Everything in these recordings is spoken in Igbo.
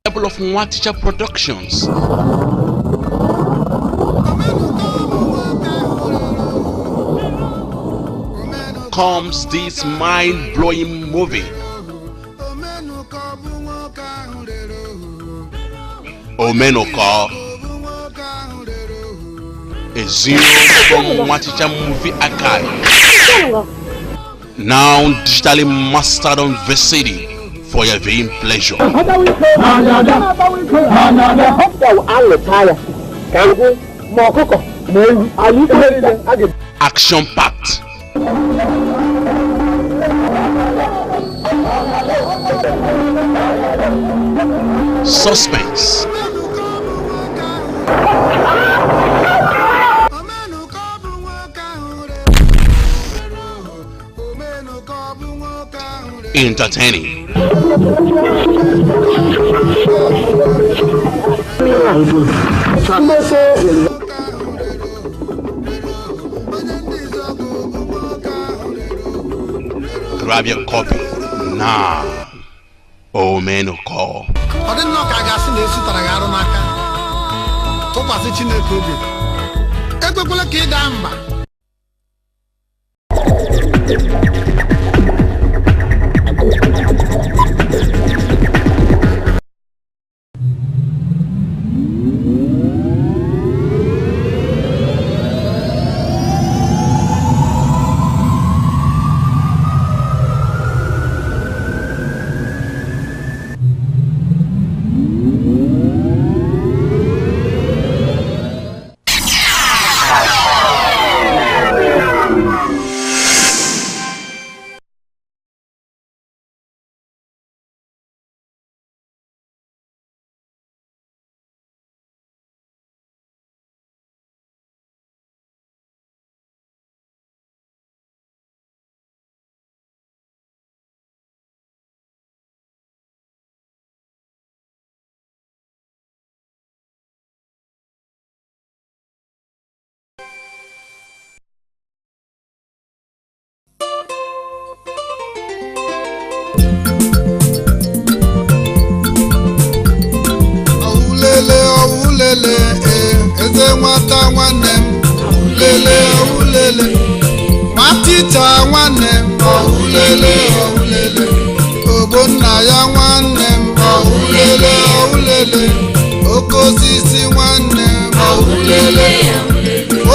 Label of Nwaticha Productions comes this mind-blowing movie, Omenụkọ, a zero from Nwaticha Movie Archive, now digitally mastered on VCD for your viewing pleasure. Action-packed, suspense, entertaining, Grab your copy now. Omenụkọ. Ọ dị nnọọ ka a ga-asị na esu tara gị arụ n'aka. Tụkwasị Chineke obi. Ekwekwala ka ị daa mba. Owulele, eze nwata nwanne m, owulele, owulele, nwatita nwanne m, owulele, owulele, ogbonna ya nwanne m, owulele, owulele, oke osisi nwanne m, owulele,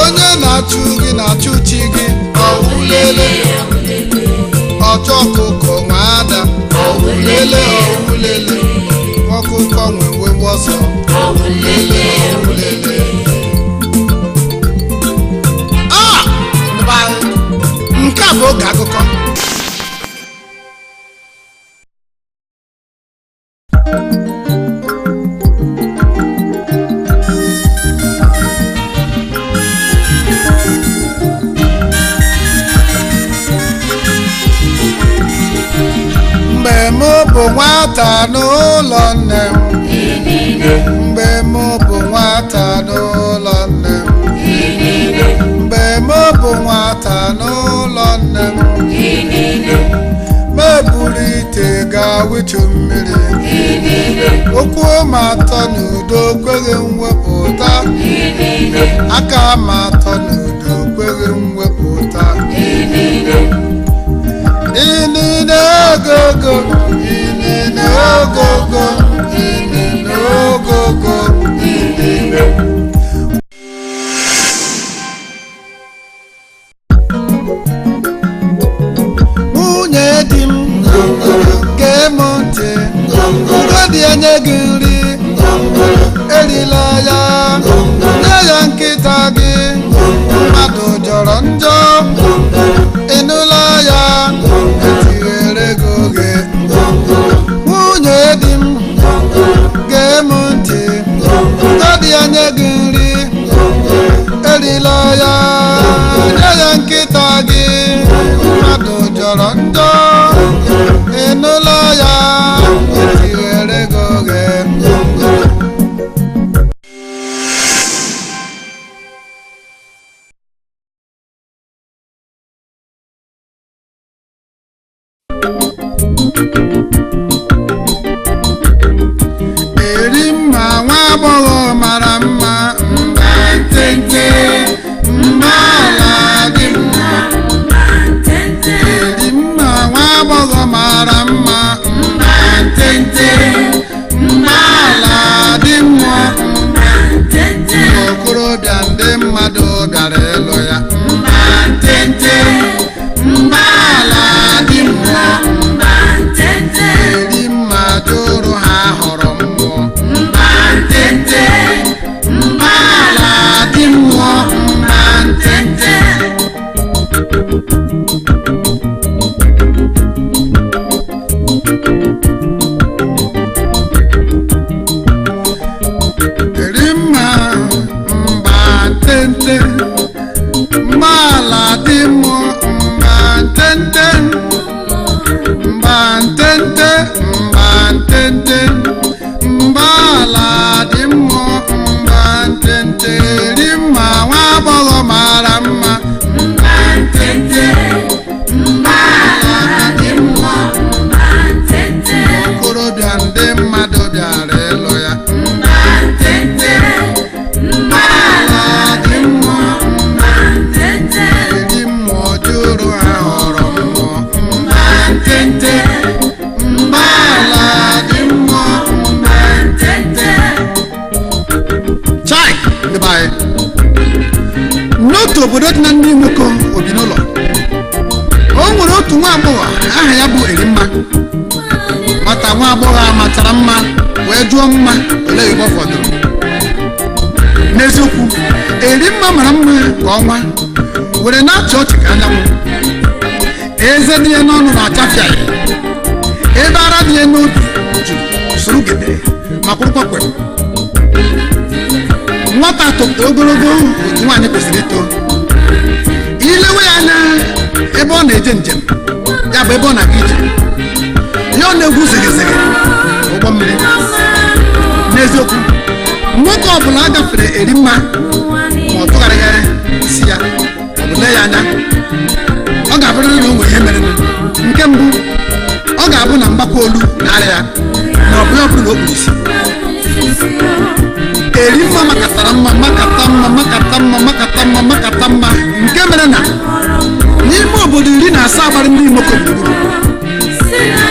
onye na-achụ gị na-achụ chi gị, owulele, ọchọ ọkụkọ nwe ada, owulele, owulele, ọkụkọ nwe nwe ọsọ. Owulele, owulele. Ah! Nke a bụ oge akụkọ. Mgbe m bụ nwata n'ụlọ nne m, mgbe m bụ nwata n'ụlọ nne m, mgbe m bụ nwata n'ụlọ nne m, m eburu ite gaa wịchụ mmiri, ụkwụ m atọ n'udo kweghị mwepụta, aka m atọ n'udo kweghị mwepụta. Inine ogogo, inine ogogo, inine ogogo, inine. Nwunye di m, gee m ntị, ugodi enye gị nri, erila ya, nye ya nkịta gị, mmadụ jọrọ njọ, ịnụla ya, etinyere gị oge. Nwunye di m, gee m ntị, ugodi enye gị nri, erila ya, nye ya nkịta gị, mmadụ jọrọ njọ, ịnụla ya, etinyere gị oge. ntente, mba ala dị mmụọ. Okorobịa ndị mmadụ bịara ịlụ ya. Mba ntente, mba ala dị mmụọ. Eri mma jụrụ ha họrọ mmụọ. Mba ntente, mba ala dị mmụọ. Mba ntente. Erimma mba ntente, mba ala dị mmụọ. Mba ntente, mba ntente, mba ntente, mba ala dị mmụọ. Mba ntente. Erimma nwa agbọghọ mara mma. Mba ntente, mba ala dị mmụọ. Okorobịa ndị mmadụ bịara ịlụ ya. Mba ntente, mba ala dị mmụọ. Ndị mmụọ jụrụ ha họrọ mmụọ. Mba ntente, mba ala dị mmụọ. Mba ntente. Chai, ndị be anyị. N'otu obodo dị na ndị nwoke obi n'ụlọ, o nwere otu nwa agbọghọ aha ya bụ Erimma. Nwata nwa agbọghọ a matara mma wee jụọ mma olee ebe ọ fọdụrụ. N'eziokwu, Erimma mara mma ka ọnwa were na-achị ọchị ka anyanwụ. Eze dị ya n'ọnụ na-achafịaghị, ebe ara dị ya n'obi juru soro gede ma kwụrụkwa kwem. Nwata topụtara ogologo otu nwaanyị kwesịrị ito. Ilewe ya anya ebe ọ na-eje njem, ya bụ ebe ọ na-aga ije, ya ọ na-egwu zigizigi ụgbọ mmiri. N'eziokwu, nwoke ọbụla gafere Erimma ma ọ tụgharịghị isi ya ọ bụ lee ya anya, ọ ga-abụrịrị na o nwere ihe mere. Nke mbụ, ọ ga-abụ na mgbakọ olu na-arịa ya, ma ọ bụ ya ọ bụrụ na o kpuru isi. Erimma makatara mma, makata mma, makata mma, makata mma, makata mma, nke mere na n'ime obodo 17 gbara ndị Imoko gburugburu,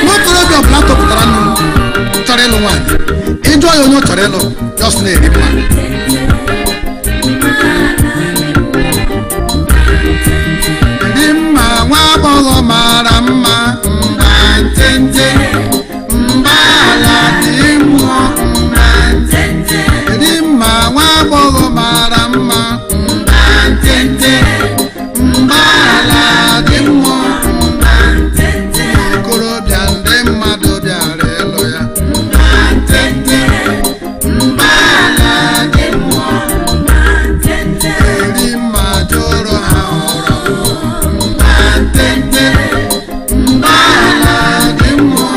nwokorobịa ọbụla tọpụtara nnu chọrọ ịlụ nwaanyị, ịjụọ ya onye ọ chọrọ ịlụ, ya ọ sị na Erimma. Erimma nwa agbọghọ mara mma. Mba ntente, mba ala dị mmụọ. Mba ntente. Erimma nwa agbọghọ mara mma. Mba ntente, mba ala dị mmụọ. Mba ntente. Okorobịa ndị mmadụ bịara ịlụ ya. Mba ntente, mba ala dị mmụọ. Erimma jụrụ ha họrọ. Mba ntente, mba ala dị mmụọ.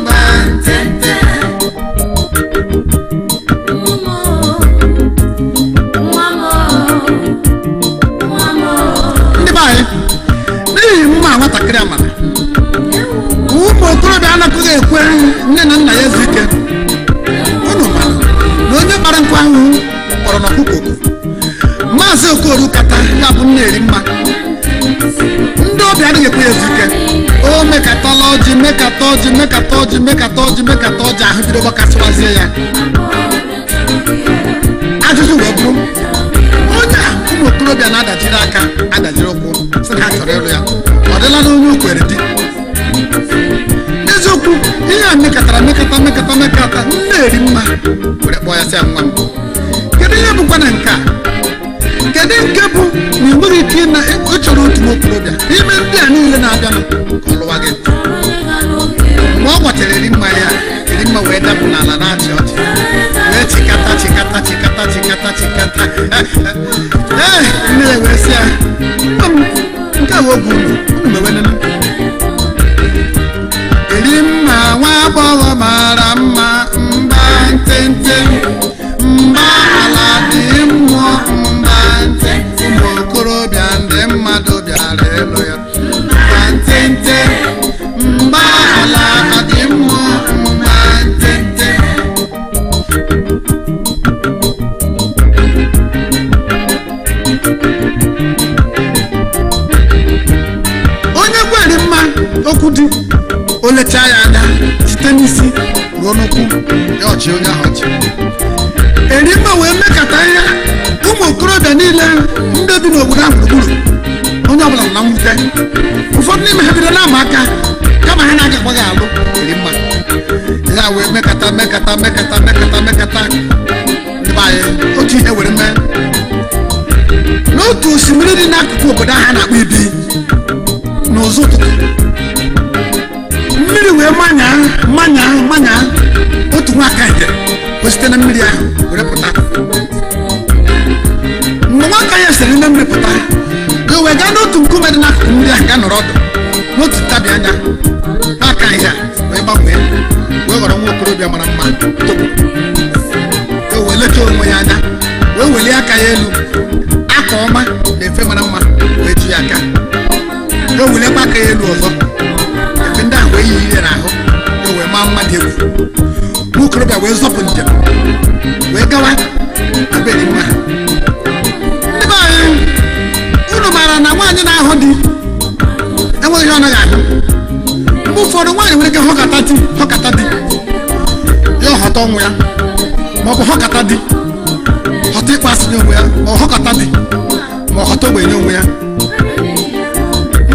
Mba ntente. Ndị be anyị, n'ihi mma nwatakịrị amara, ụmụ okorobịa anaghị ekwe nne na nna ya ezu ike. Unu mara na onye kpara nkụ ahụhụ kpọrọ n'ọkụkọ oku. Maazị Okoru kata ya bụ nne Erimma, ndị ọbịa adịghị ekwe ya ezu ike. O mekatala ọjị, mekata ọjị, mekata ọjị, mekata ọjị, mekata ọjị, ahụ bido gbakasịwazie ya. Ajụjụ wee bụrụ, onye a ụmụ okorobịa na-adajiri aka adajiri ụkwụ sị na ha chọrọ ịlụ ya, ọ dịla n'onye o kwere di? N'eziokwu, ihe a mekatara mekata mekata mekata, nne Erimma were kpọọ ya sị ya, nwa m, kedu ihe bụkwa na nke a? Kedu nke bụ na ị nweghị ike na ịchọrọ otu nwa okorobịa n'ime ndị a niile na-abịanụ ka ọ lụwa gị? Mgbe ọ gwachara Erimma ya, Erimma wee dapụ n'ala na-achị ọchị wee chịkata chịkata chịkata chịkata chịkata. Ee, nne ya wee sị ya, nwa m, nke a bụ oge unu unu mewenenu. Erimma nwa agbọghọ mara mma. Mba ntente, mba ala dị mmụọ. Mba ntente. Ụmụ okorobịa ndị mmadụ bịara ịlụ ya. Mba ntente, mba ala dị mmụọ. Mba ntente. Ruo n'ụkwụ ya ọchị onye ahụ ọchị. Erimma wee mekata ihe ụmụ okorobịa niile ndị bi n'obodo ahụ gburugburu, onye ọbụla nọ na mwute. Ụfọdụ n'ime ha bido na-ama aka kama ha na-agakwaghị alụ Erimma. Ya wee mekata mekata mekata mekata mekata, ndị be anyị, otu ihe were mee n'otu osimiri dị n'akụkụ obodo ahụ a na-akpọ Ibi. N'ụzọ ụtụtụ, mmiri wee manya manya manya otu nwaka ihe wee site na mmiri ahụ were pụta. Mgbe nwaka ya siri na mmiri pụta, ka o wee gaa n'otu nkume dị n'akụkụ mmiri ahụ, gaa nọrọ ọdụ n'otu ntabi anya, nwaka ihe a wee gbanwee, wee ghọrọ nwa okorobịa mara mma topụ. O wee lechaa onwe ya anya, wee welie aka ya elu, aka ọma na efe mara mma wee ju ya aka. O weliekwa aka ya elu ọzọ, efe ndị ahụ wee yi ihe n'ahụ, o wee maa mma dị egwu. Nwa okorobịa wee zọpụ njem wee gawa na be Erimma. Ndị be anyị, unu maara na nwaanyị na-ahụ di enweghị ihe ọ naghị ahụ. Mgbe ụfọdụ, nwaanyị nwere ike họkata di, họkata di ya, ọghọta ọnwụ ya, ma ọ bụ họkata di, ghọta ịkpọ asị nye onwe ya, ma ọ họkata di, ma ọ ghọta ogbenye onwe ya.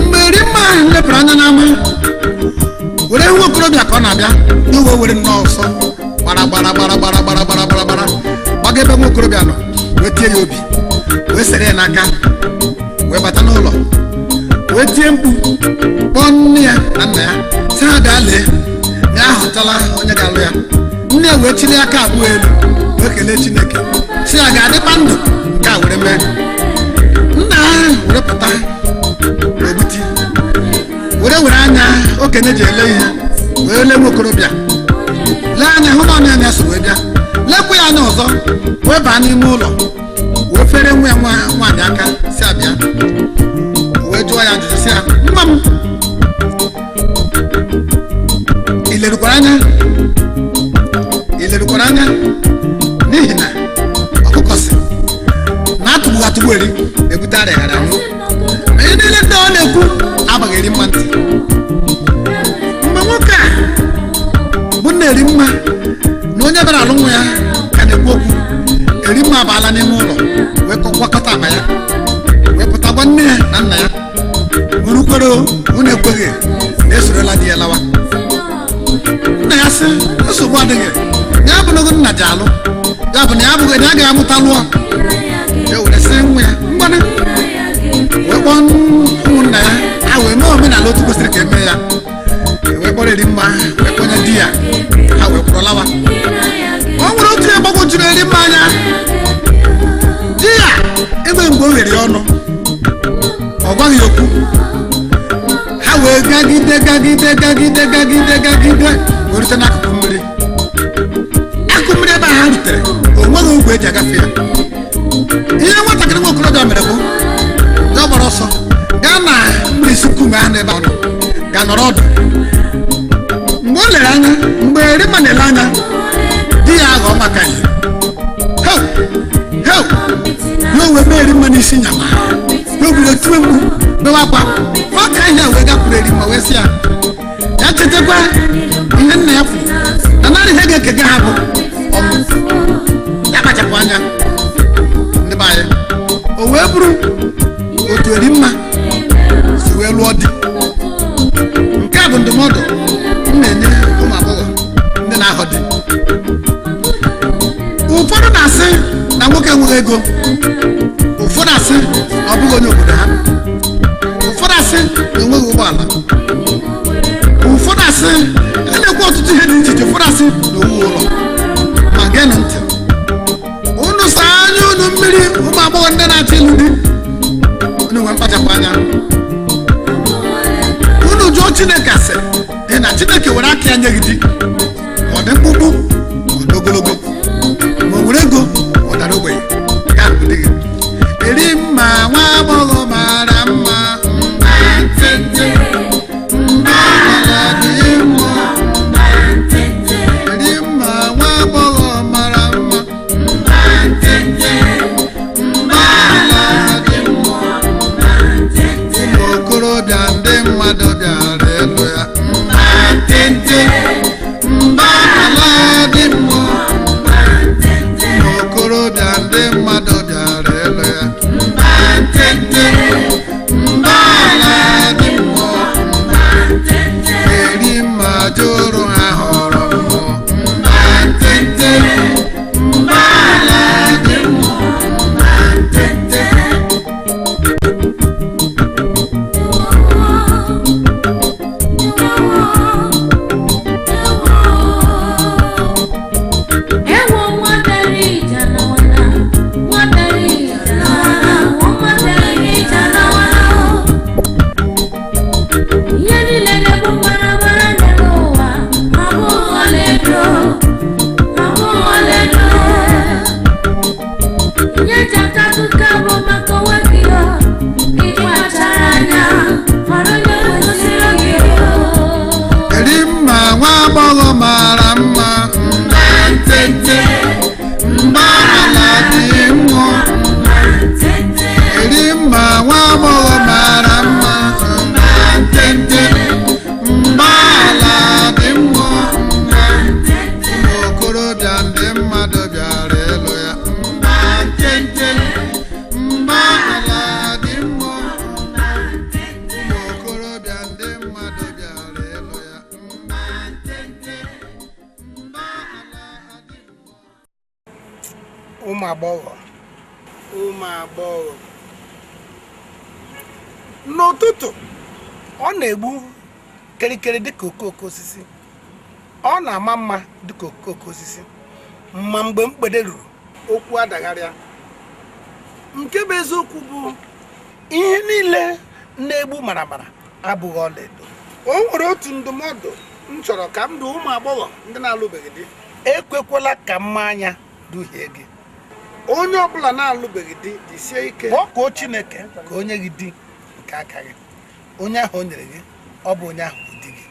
Mgbe Erimma ahụ lepụrụ anya n'ama were hụ okorobịa ka ọ na-abịa n'owe, were nnọọ ọsọ gbara gbara gbara gbara gbara gbara gbara gbara gbaga ebe nwa okorobịa nọ, wee tie ya obi, wee sere ya n'aka, wee bata n'ụlọ, wee tie mkpu kpọọ nne ya na nna ya, sị ha bịa lee na ya ahụtala onye ga-alụ ya. Nne ya wee chilie aka abụọ elu wee kelee Chineke, sị ya ga-adịkwa ndụ nke a were mee. Nna ha were pụta n'ogbiti, were were anya okenye ji ele ihe wee lee nwa okorobịa, lee anya hụ na ọnụ ya so wee bịa, lekwa ya anya ọzọ, wee baa n'ime ụlọ, wee fere nwa ya nwaanyị aka, si abịa, wee jụọ ya ajụjụ, si ya, "Nwa m, ị lerukwara anya? Ị lerukwara anya?" N'ihi na ọkụkọ si na atụgbu atụgbu eri ebute arịghara anwụ. Ma ihe niile ndị ọ na-ekwu abaghị Erimma ntị. Mgbe nwoke a bụ nna Erimma na onye bịara alụ nwa ya ka na-ekwu okwu, Erimma abaala n'ime ụlọ wee gwakọta akpa ya, wee pụta gwa nne ya na nna ya, unu kwere, unu ekweghị, na esorola di ya lawa. Nna ya sị nsogbu adịghị, ya abụnago nna ji alụ ya, bụ na ya abụghị na ya agaghị amụta lụọ ya. Were sị nwa ya mgbanụ, wee kpọọ ụmụnna ya ha, wee mee omenala otu kwesịrị ka eme ya, wee kpọrọ Erimma wee kpọnye di ya, ha wee kwụrụ lawa. O nwere otu ya gbagwojuru Erimma anya. Di ya enweghị mgbe o ghere ya ọnụ, ọ gwaghị ya okwu. Ha wee gagide gagide gagide gagide gagide wee rute n'akụkụ mmiri. Akụkụ mmiri ebe a ha rutere, o nweghị ogwe eji agafe ya. Ihe nwatakịrị nwa okorobịa mere bụ ya gbara ọsọ gaa na mmiri isi nkume ahụ n'ebe ọ nọ, gaa nọrọ ọdụ. Mgbe o lere anya, mgbe Erimma na-ele anya, di ya aghọọ maka ihe heu heu, ya o wee mee Erimma n'isi nyama, ya o bido tiwe mkpu, bewe akwa. Nwaka ihe wee gakwuru Erimma, wee sị ya ya chetakwa ihe nna ya kwuru na naanị ihe ga-ekega ha bụ ọnwụ, ya kpachapụ anya. Ndị be anyị, o wee bụrụ otu Erimma si wee lụọ di. Nke a bụ ndụmọdụ m na-enye ụmụ agbọghọ ndị na-ahọ di. Ụfọdụ na-asị na nwoke enweghị ego, ụfọdụ asị na ọ bụghị onye obodo ha, ụfọdụ asị na enweghị ụgbọala, ụfọdụ asị a na-ekwu ọtụtụ ihe dị iche iche, ụfọdụ asị na owu ụlọ. Ma geenụ ntị, unu saa anya unu mmiri. Ụmụ agbọghọ ndị na-achọ ịlụ di, unu nwee mkpachapụ anya, unu jụọ Chineke asị dị na Chineke were aka ya nye gị di, ma ọ dị mkpụmkpụ, ma ọ dị ogologo, ma o were ego, ma ọ dara ogbenye, ga abụ di gị. Erimma nwa agbọghọ mara mma, mma ntịntị, mma mara dị mma. Ụmụ agbọghọ, ụmụ agbọghọ, n'ụtụtụ ọ na-egbu kirikiri dịka okooko osisi, ọ na-ama mma dịka okooko osisi, ma mgbe mgbede ruru okwu adagharịa. Nke bụ eziokwu bụ ihe niile na-egbu maramara abụghị ọlaedo. O nwere otu ndụmọdụ m chọrọ ka m dụ ụmụ agbọghọ ndị na-alụbeghị di. Ekwekwala ka mmanya duhie gị. Onye ọbụla na-alụbeghị di jisie ike kpọkuo Chineke ka o nye gị di nke aka gị. Onye ahụ o nyere gị, ọ bụ onye ahụ bụ di gị.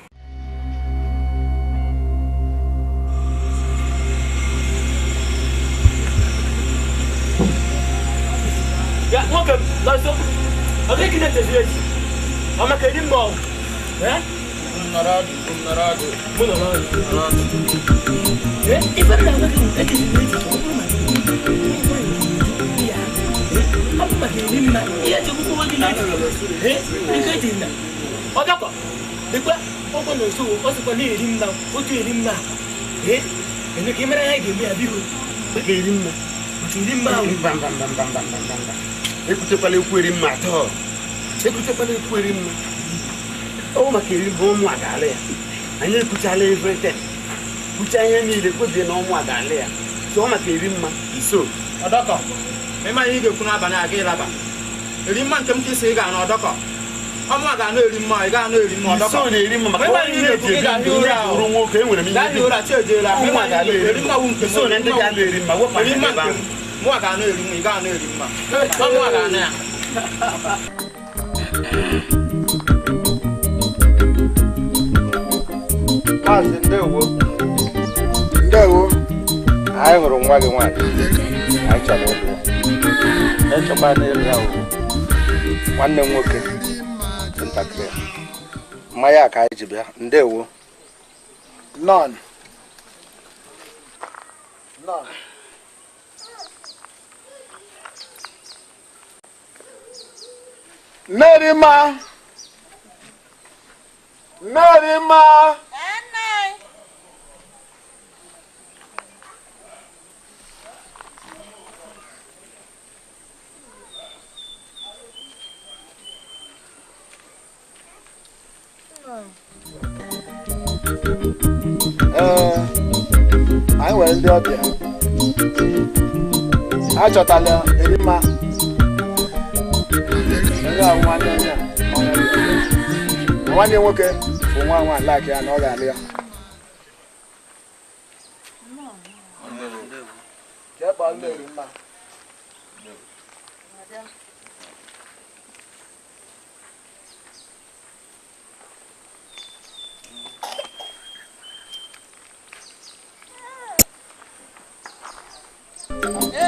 Ya, nwoke m, nọọsụ, ọ gaghị na-etezi echi. Ọ maka eri mma ọgwụ. Mụ nọrọ ọdụ. Mụ nọrọ ọdụ. Ife m na-agwa gị bụ etezi echi ka ọ bụrụ maka ọ bụ maka eri mma ihe echekwukwo gị n'echi. Ike eji na ọ bịakwa dịkwa ọkwa na nso ọ sịkwa na-eri mma otu eri mma akwa. Ene ka ị mara ihe ga-eme ya biko. Maka eri mma. Maka eri mma ahụ. Mba mba mba mba mba mba mba. Ekwutekwala ekwu eri mma atọ. Ekwutekwala ekwu eri mma. Ọ maka eri mma ụmụ agaala ya. Anyị ekwuchala everything. Kwucha ihe niile kwebie na ụmụ agaala ya. So ọ maka eri mma iso. Ọdọkọ, ịma ihe ị ga-ekwu n'abalị a ga ịlaba. Eri mma nke m ka isi ị ga-anọ ọdọkọ. Ọmụ a ga-anọ eri mma, ị ga-anọ eri mma ọdọkọ. Iso na-eri mma maka onye ihe eji ebi ndụ onye bụrụ nwoke enwere m ihe dị. Ụra chi ejeela. Ụmụ agaala eri mma. Iso na ndị ga-alụ eri mma wepụ anya ebe ahụ. Mụ a ga-anọ eri mma, ị ga-anọ eri mma. Ọmụ a ga-anọ ya. Maazị ndewo. Ndewo. Anyị hụrụ nwa gị nwaanyị. Anyị chọrọ ịlụ ya. Echọkwa n'ịlụ ya ugbu. Nwanne m nwoke dị ntakịrị. Mmanya ka anyị ji bịa. Ndewo. None. None. Nerima. Nerima. Anyị nwere ndị ọbịa. Achọtala Erima. Onye ahụ nwanne ya, nwanne nwoke bụ nwa nwa like ya na ọ ga-alụ ya. Jee kpọọ nne Erima.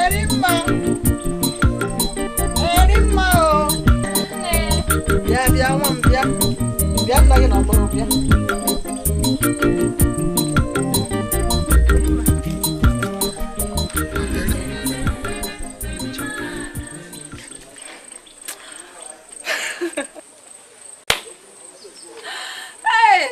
Erima. Erima o. Bịa bịa nwa m bịa. Bịa nna gị na-akpọrọ bịa. Hey!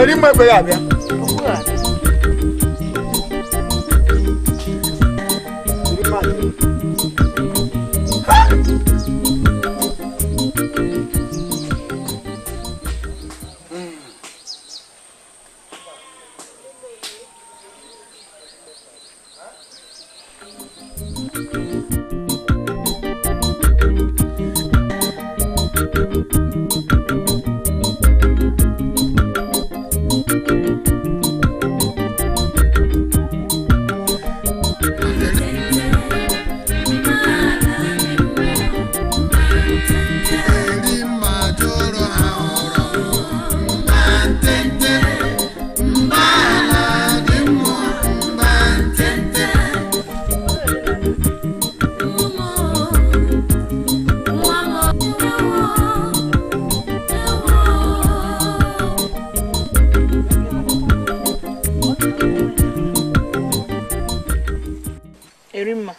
Erima ekweghị abịa. Erima Erimma.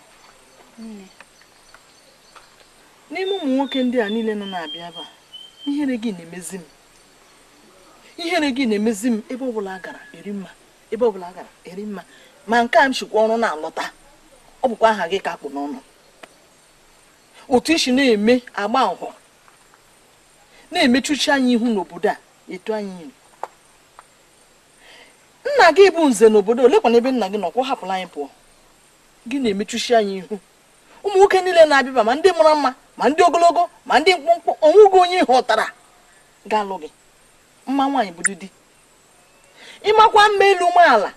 N'ime ụmụ nwoke ndị a niile nọ na-abịa ebe a, ihere gị na-emezi m. Ihere gị na-emezi m ebe ọbụla a gara Erimma, ebe ọbụla a gara Erimma. Ma nke a m chịkwa ọrụ na-alọta, ọ bụkwa aha gị ka akpụ n'ọnụ. Otu isi na-eme agba nhọ na-emechuchi anyị ihu n'obodo a etu anyị yiri. Nna gị bụ nze n'obodo, olekwana ebe nna gị nọ, kwa hapụla anyị pụọ. Gị na-emechuchi anyị ihu. Ụmụ nwoke niile na-abịa, ma ndị mara mma, ma ndị ogologo, ma ndị mkpụmkpụ, onwego onye ghọtara ga-alụ gị. Mma nwaanyị bụ di. Ịmakwa mma elu umeala,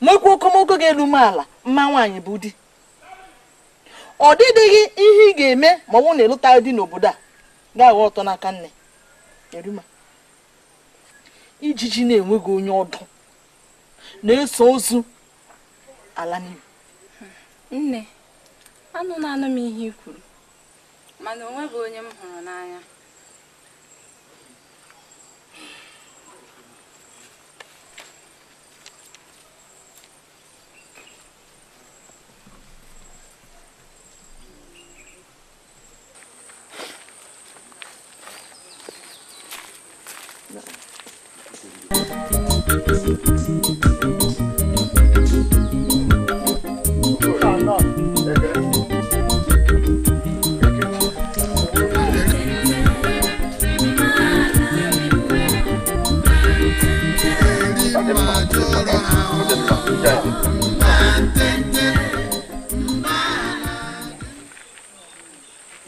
nwekwa okomoko ga-elu umeala, mma nwaanyị bụ di. Ọ dịdịghị ihe ị ga-eme ma ọ bụrụ na ịlụta di n'obodo a ga-aghọ ọtọ n'aka nne. Erima, ijiji na-enweghị onye ọdụ na-eso ozu ala n'ihu. Nne, anụ na-anụ m ihe i kwuru, mana o nweghị onye m hụrụ n'anya.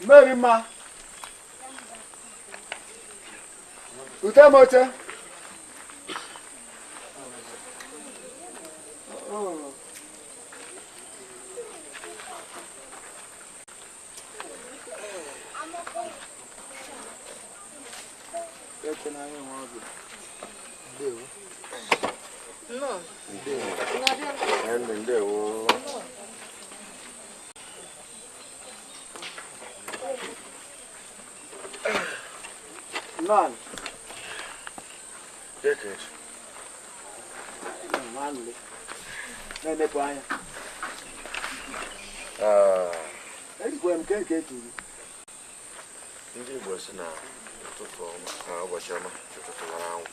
Merima, Utamocha. None. Ndị Igbo si na ụtụtụ ọma na ụbọchị ọma ụtụtụ mara anwụ.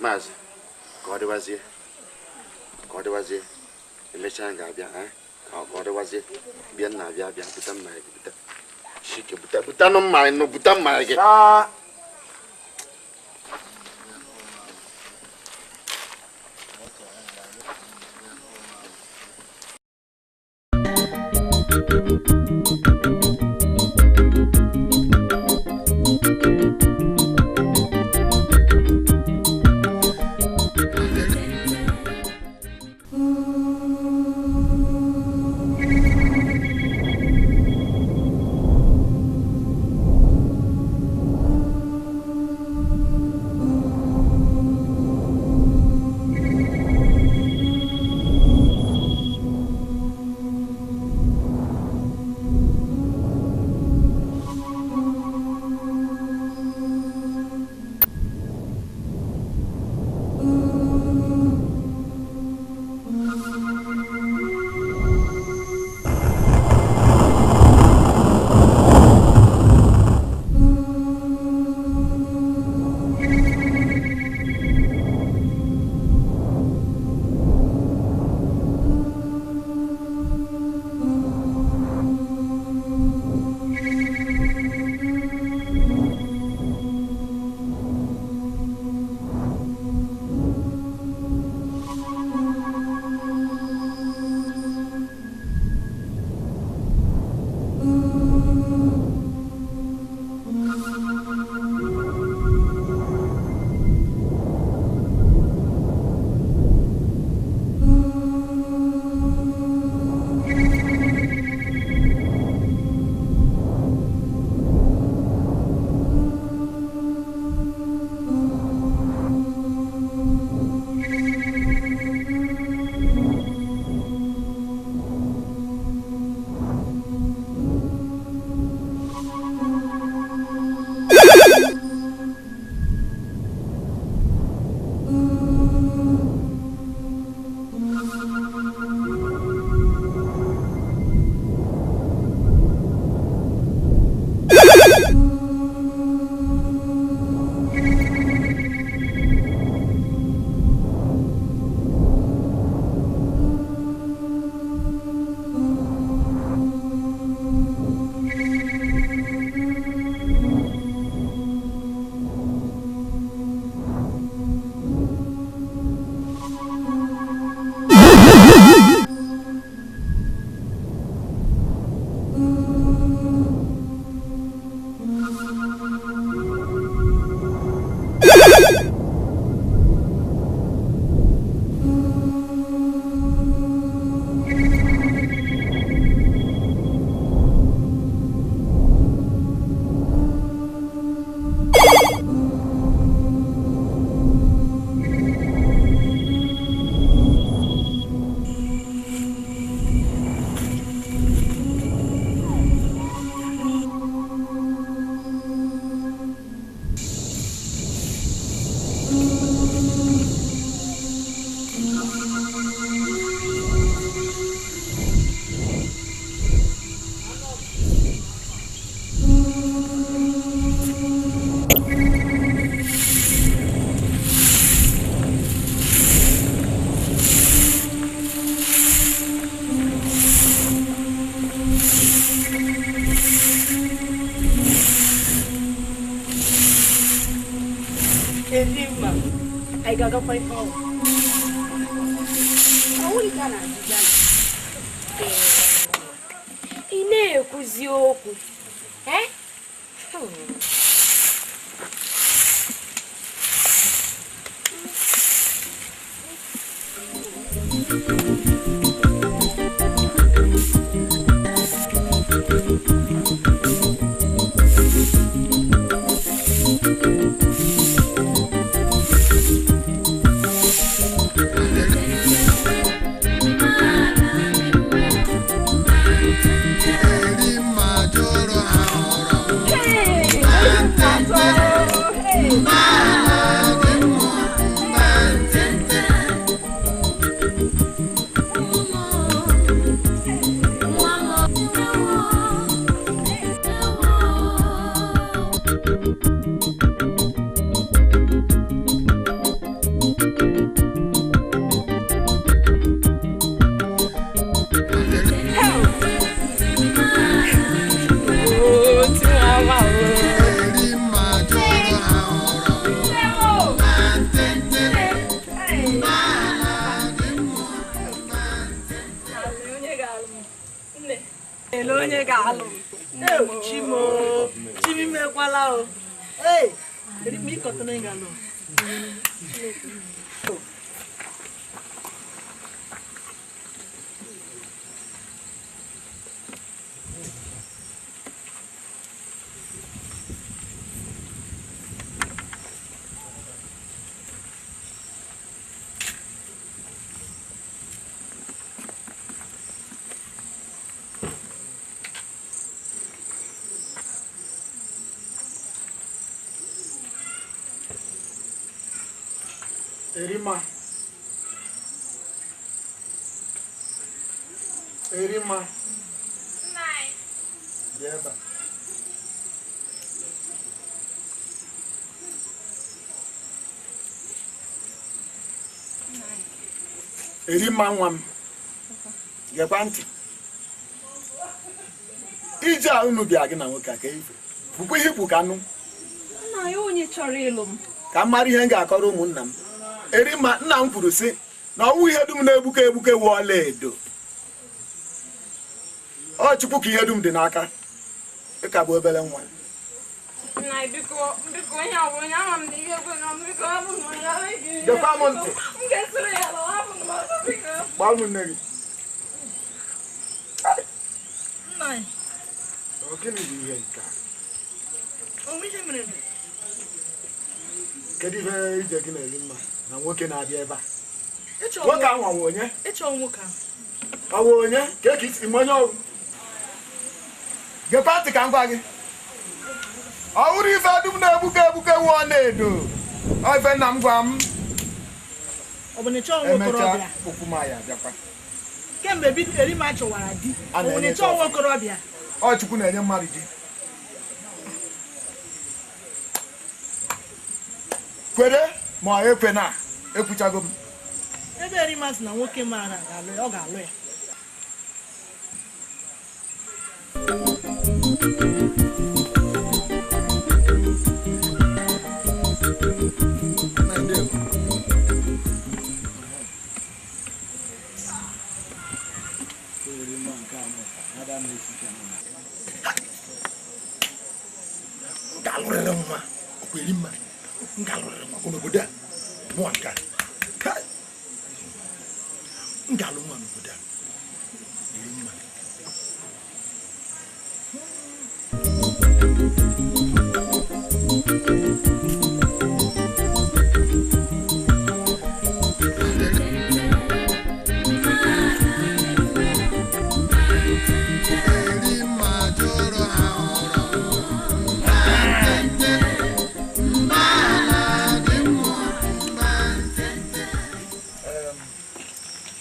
Maazị, ka ọ dịwazie, ka ọ dịwazie, emechaa ga-abịa, ka ọ dịwazie, bịa nna abịa abịa, buta mmanya gị, buta, shike, buta, butanụ mmanya nụ, buta mmanya gị. Anyị ga-agakwa ife ọgwụ. Ị na-ekwuzi okwu. Erima. Erima. Nine. Bịa. Erima nwa m. Gekwa ntị. Ije a unu bịa gị na nwoke aka ife. Bụkwa ihe ikwu ka nụ. Nna ya onye chọrọ ịlụ m. Ka m mara ihe m ga-akọrọ ụmụnna m. Erima nna m kwuru sị na ọwụ ihe dum na-egbuke egbuke wụ ọla edo. Ọ Chukwu ka ihe dum dị n'aka. Ị ka bụ obere nwa. Nna biko biko onye ọ bụ onye ama m na ihe bụ na biko hapụ m ya. Gekwa m ntị. M ga-esoro ya lọ hapụ m ọzọ biko. Gbaa ụmụnne gị. Nna ya. Ọ gịnị bụ ihe nke a? Onwe ihe mere. Kedu ihe ije gị na-eri mma na nwoke na-abịa ebe a? Nwoke ahụ ọ wụ onye? Ịchọ nwoke ahụ. Ọ wụ onye? Ka eke isi onye ọwụ? Gekwa ntị ka m gwa gị. Ọ wụrụ ife dum na-egbuke egbuke wụ ọ na-edo. Ọ ife nna m gwa m. Ọ bụ na ịchọ nwa okorobịa? Okwu m ya abịakwa. Kemgbe Erima chọwara di, ọ bụ na ịchọ nwa okorobịa? Ọ Chukwu na-enye mmadụ di. Kwere ma ọ ekwe na ekwuchago m. Ebe Erima sị na nwoke maara ga-alụ ya, ọ ga-alụ ya. M ga-alụrịrị nwa, ọkwa Erima. M ga-alụrịrị nwa n'obodo a. Mụnwa nke a. M ga-alụ nwa n'obodo a. Erima.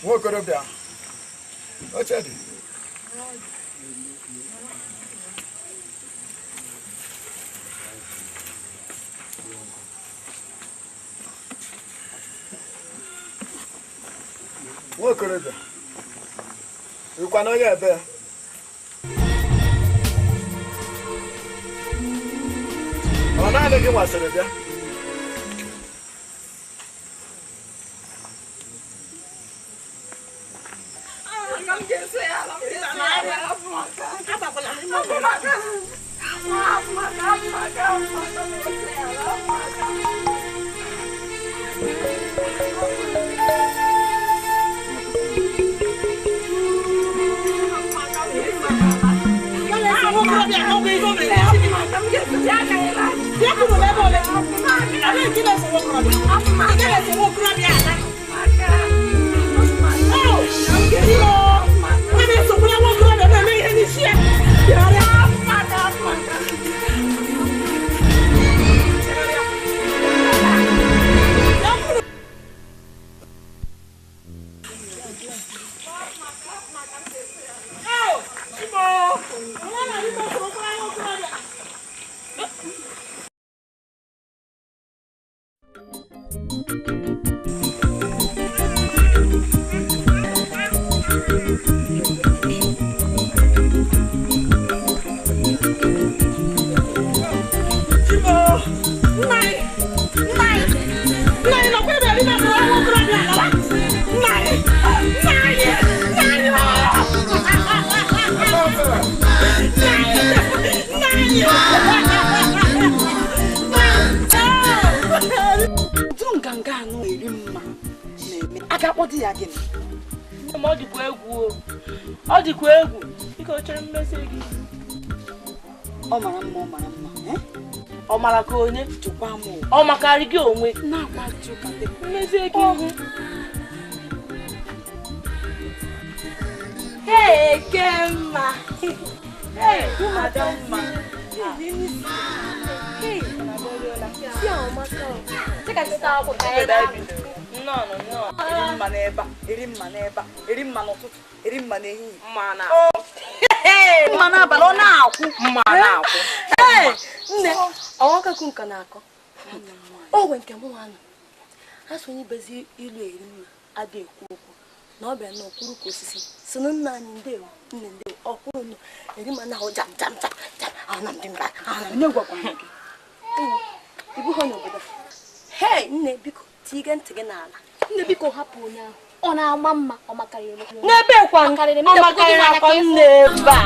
Nwokorobịa, oche dị. Nwokorobịa, ịkwa na onye ebe? Ọ naanị gị nwasịrị bịa? Ọ dịkwa egwu biko chere mmesi gị. Ọ mara mma, ọ mara mma. Ọ mara ka onye jụkwa m. Ọ makarị gị onwe na-agwa jụka mmezi gị ihu. Hey, Kemma. Hey, Adamma. Hey, si ọmaka. Cheka cheta akwụkwọ ka anyị. No, no, no. Eri mma n'ebe a, eri mma n'ebe a, eri mma n'ụtụtụ, eri mma n'ehihie. Mma na. Mma n'abalị ọ na-akwụ. Mma na-akwụ. Ee, nne, ọnwaka kwu nka na-akọ. O nwe nke mụ nwa nọ. Ha so onye bezi ilu eri mma adị ekwu okwu. Na ọ bịara na ọkwụrụ ka osisi. Si na nna anyị ndewo, nne ndewo, ọkwụrụ nọ. Eri mma na-ahụ jam jam jam jam. Ahụ na ndị mba, ahụ na ndị gwakwa gị. Ibu ha n'obodo. Hei, nne biko. Tiga ntị gị n'ala. Nne biko hapụ onye ahụ. Ọ na-ama mma, ọ makarịrị m. N'ebe kwa ọ makarịrị akwa nne ebe a.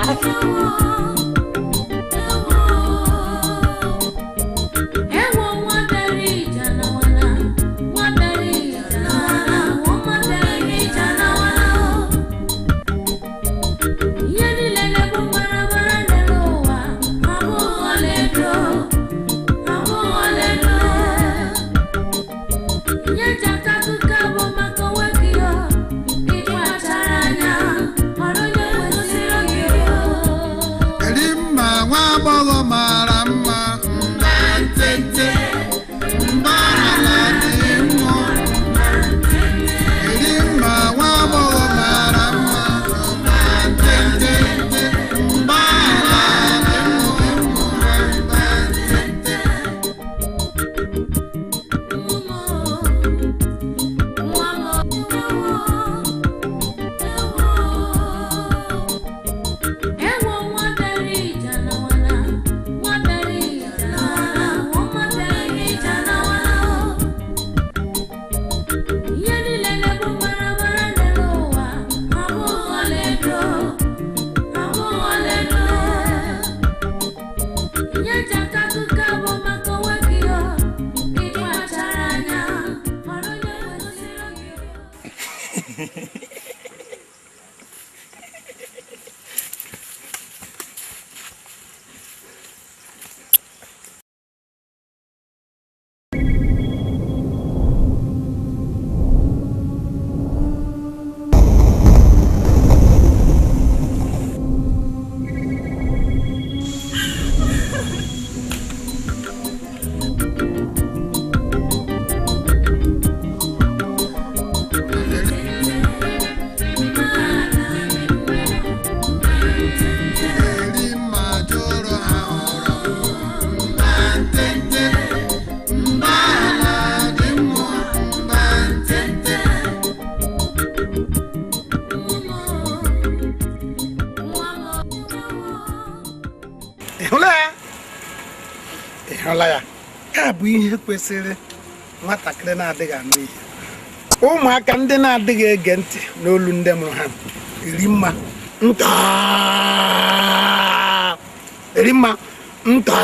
Ya bụ ihe kwesịrị nwatakịrị na-adịghị anụ ihe. Ụmụaka ndị na-adịghị ege ntị n'olu ndị mụrụ ha. Eri mma nta, eri mma nta.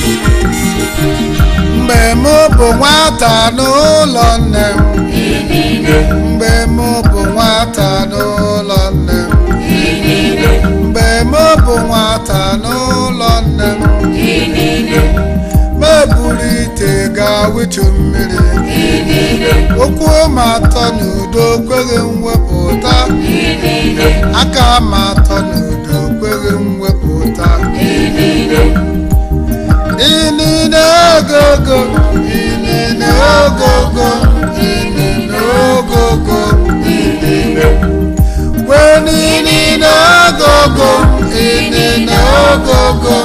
Thank you. bụ nwata n'ụlọ nne m, mgbe m bụ nwata n'ụlọ nne m, mgbe m bụ nwata n'ụlọ nne m, meburu ite gaa wịchụ mmiri, okwu m atọ n'udo kweghị mwepụta, aka m atọ n'udo kweghị mwepụta. Inine ogogo, inine ogogo, inine ogogo, inine. Kweninine ogogo, inine ogogo,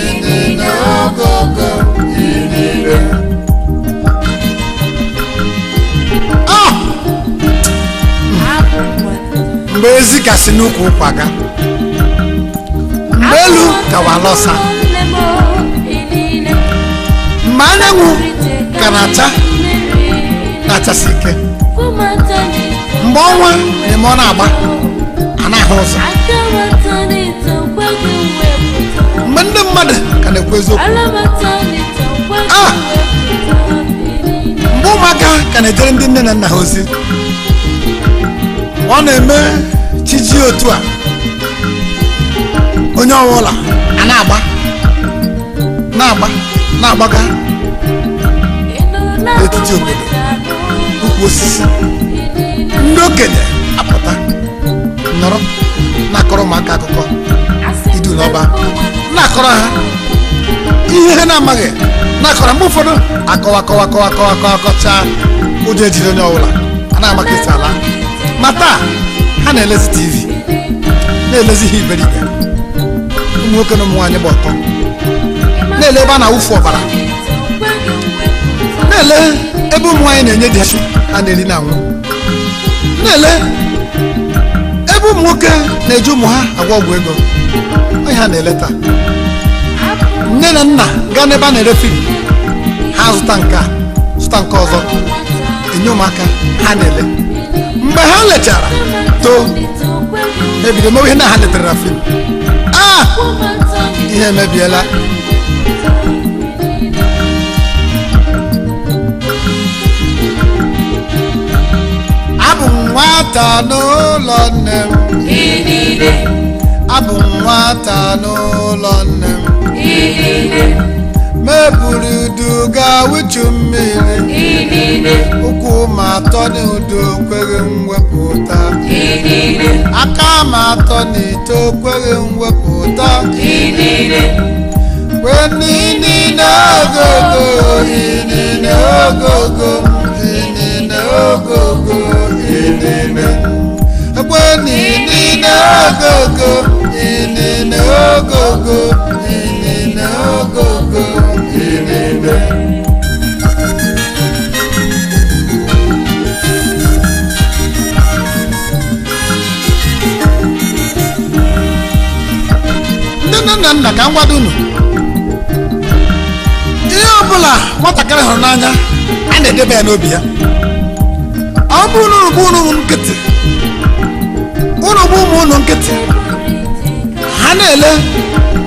inine ogogo, inine. Ah! Mgbe ezi kasị n'ukwu ụkwa ga, mgbe elu kawa lọsa, mgbe anyanwụ ka na-acha na-achasi ike, mgbe ọnwa na-eme ọ na-agba a na-ahụ ụzọ, mgbe ndị mmadụ ka na-ekwu eziokwu, ah! Mgbe ụmụaka ka na-ejere ndị nne na nna ha ozi, ọ na-eme chi ji otu a, onye ọbụla a na-agba na-agba na-agbaga n'etiti obodo, ukwu osisi, ndị okenye apụta nọrọ na-akọrọ ụmụaka akụkọ idu n'ọba, na-akọrọ ha ihe ha na-amaghị, na-akọrọ mgbe ụfọdụ akọwa kọwa kọwa kọwa kọwa kọchaa, ụjọ ejiri onye ọbụla a na-ama ka esi ala. Ma taa ha na-elezi TV, na-elezi ihe iberibe, ụmụ nwoke na ụmụ nwaanyị gba ọtọ, na-ele ebe a na-awụfu ọbara, na-ele ebe ụmụ nwaanyị na-enye di ha ha na-eri na anwụ, na-ele ebe ụmụ nwoke na-eji ụmụ ha agwọ ọgwụ ego, onye ha na-ele taa. Nne na nna gaa n'ebe a na-ere fim, ha zụta nke a, zụta nke ọzọ, enye ụmụaka ha na-ele. Mgbe ha lechara too, ebido mewe ihe na ha letere na fim. Ah! Ihe emebiela. Abụ m nwata n'ụlọ nne m, abụ m nwata n'ụlọ nne m, meburu udu gaa wịchụ mmiri, ụkwụ m atọ n'udo kweghị mwepụta, aka m atọ n'ite kweghị mwepụta. Kweninine ogogo, inine ogogo, inine ogogo, inine. Kweninine ogogo, inine ogogo, inine ogogo, inine. Ndị nne na nna, ka m gwado unu, ihe ọbụla nwatakịrị hụrụ n'anya a na-edebe ya n'obi ya. Ọ bụrụ na unu bụ unu nkịtị, unu bụ ụmụ unu nkịtị, ha na-ele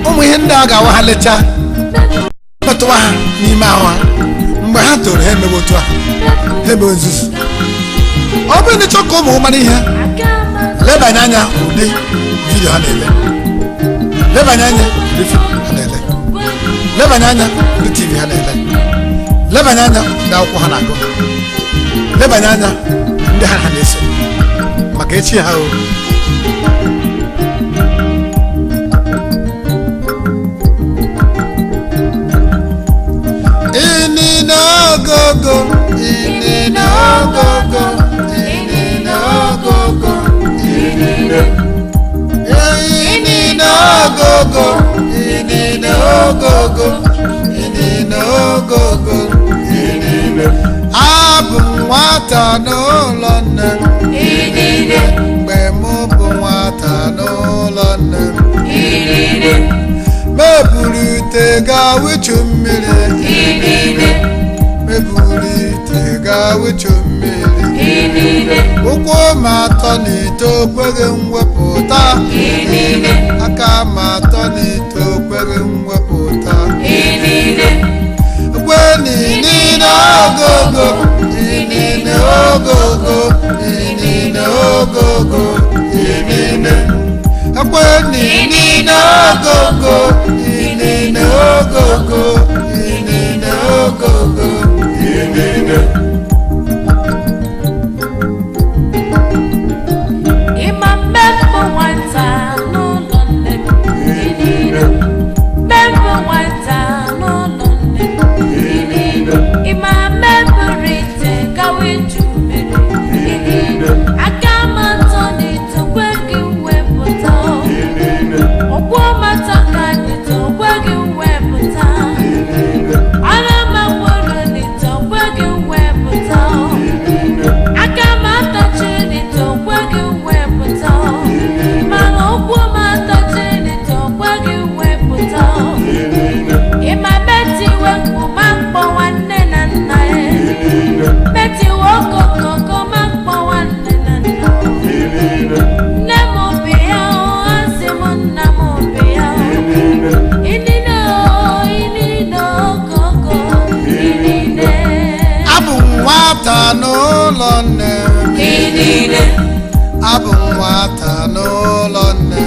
ụmụ ihe ndị a ga-awa ha lechaa, metụwa ha n'ime ahụ ha. Mgbe ha toro, ha emewe otu a, ha emewe nzuzu. Ọ bụrụ na ịchọ ka ụmụ mara ihe, lebanye anya ụdị vidiyo ha na-ele, lebanye anya ụdị fim ha na-ele, lebanye anya ụdị TV ha na-ele, lebanye anya ndị akwụkwọ ha na-agụ, lebanye anya ndị ha na-eso, maka echi ha o. Inine ogogo, inine ogogo, inine ogogo, inine. Inine ogogo, inine ogogo, inine ogogo, inine. Abụ m nwata n'ụlọ nne m, mgbe m bụ nwata n'ụlọ nne m, meburu ite gaa wịchụ mmiri, meburu ite gaa wịchụ mmiri, ụkwụ m atọ n'ite okweghị mwepụta, aka m atọ n'ite okweghị mwepụta. Ekwe n'inine ogogo inine ogogo inine akwe inine ogogo inine ogogo inine ogogo inine. Abụ nwata n'ụlọ nne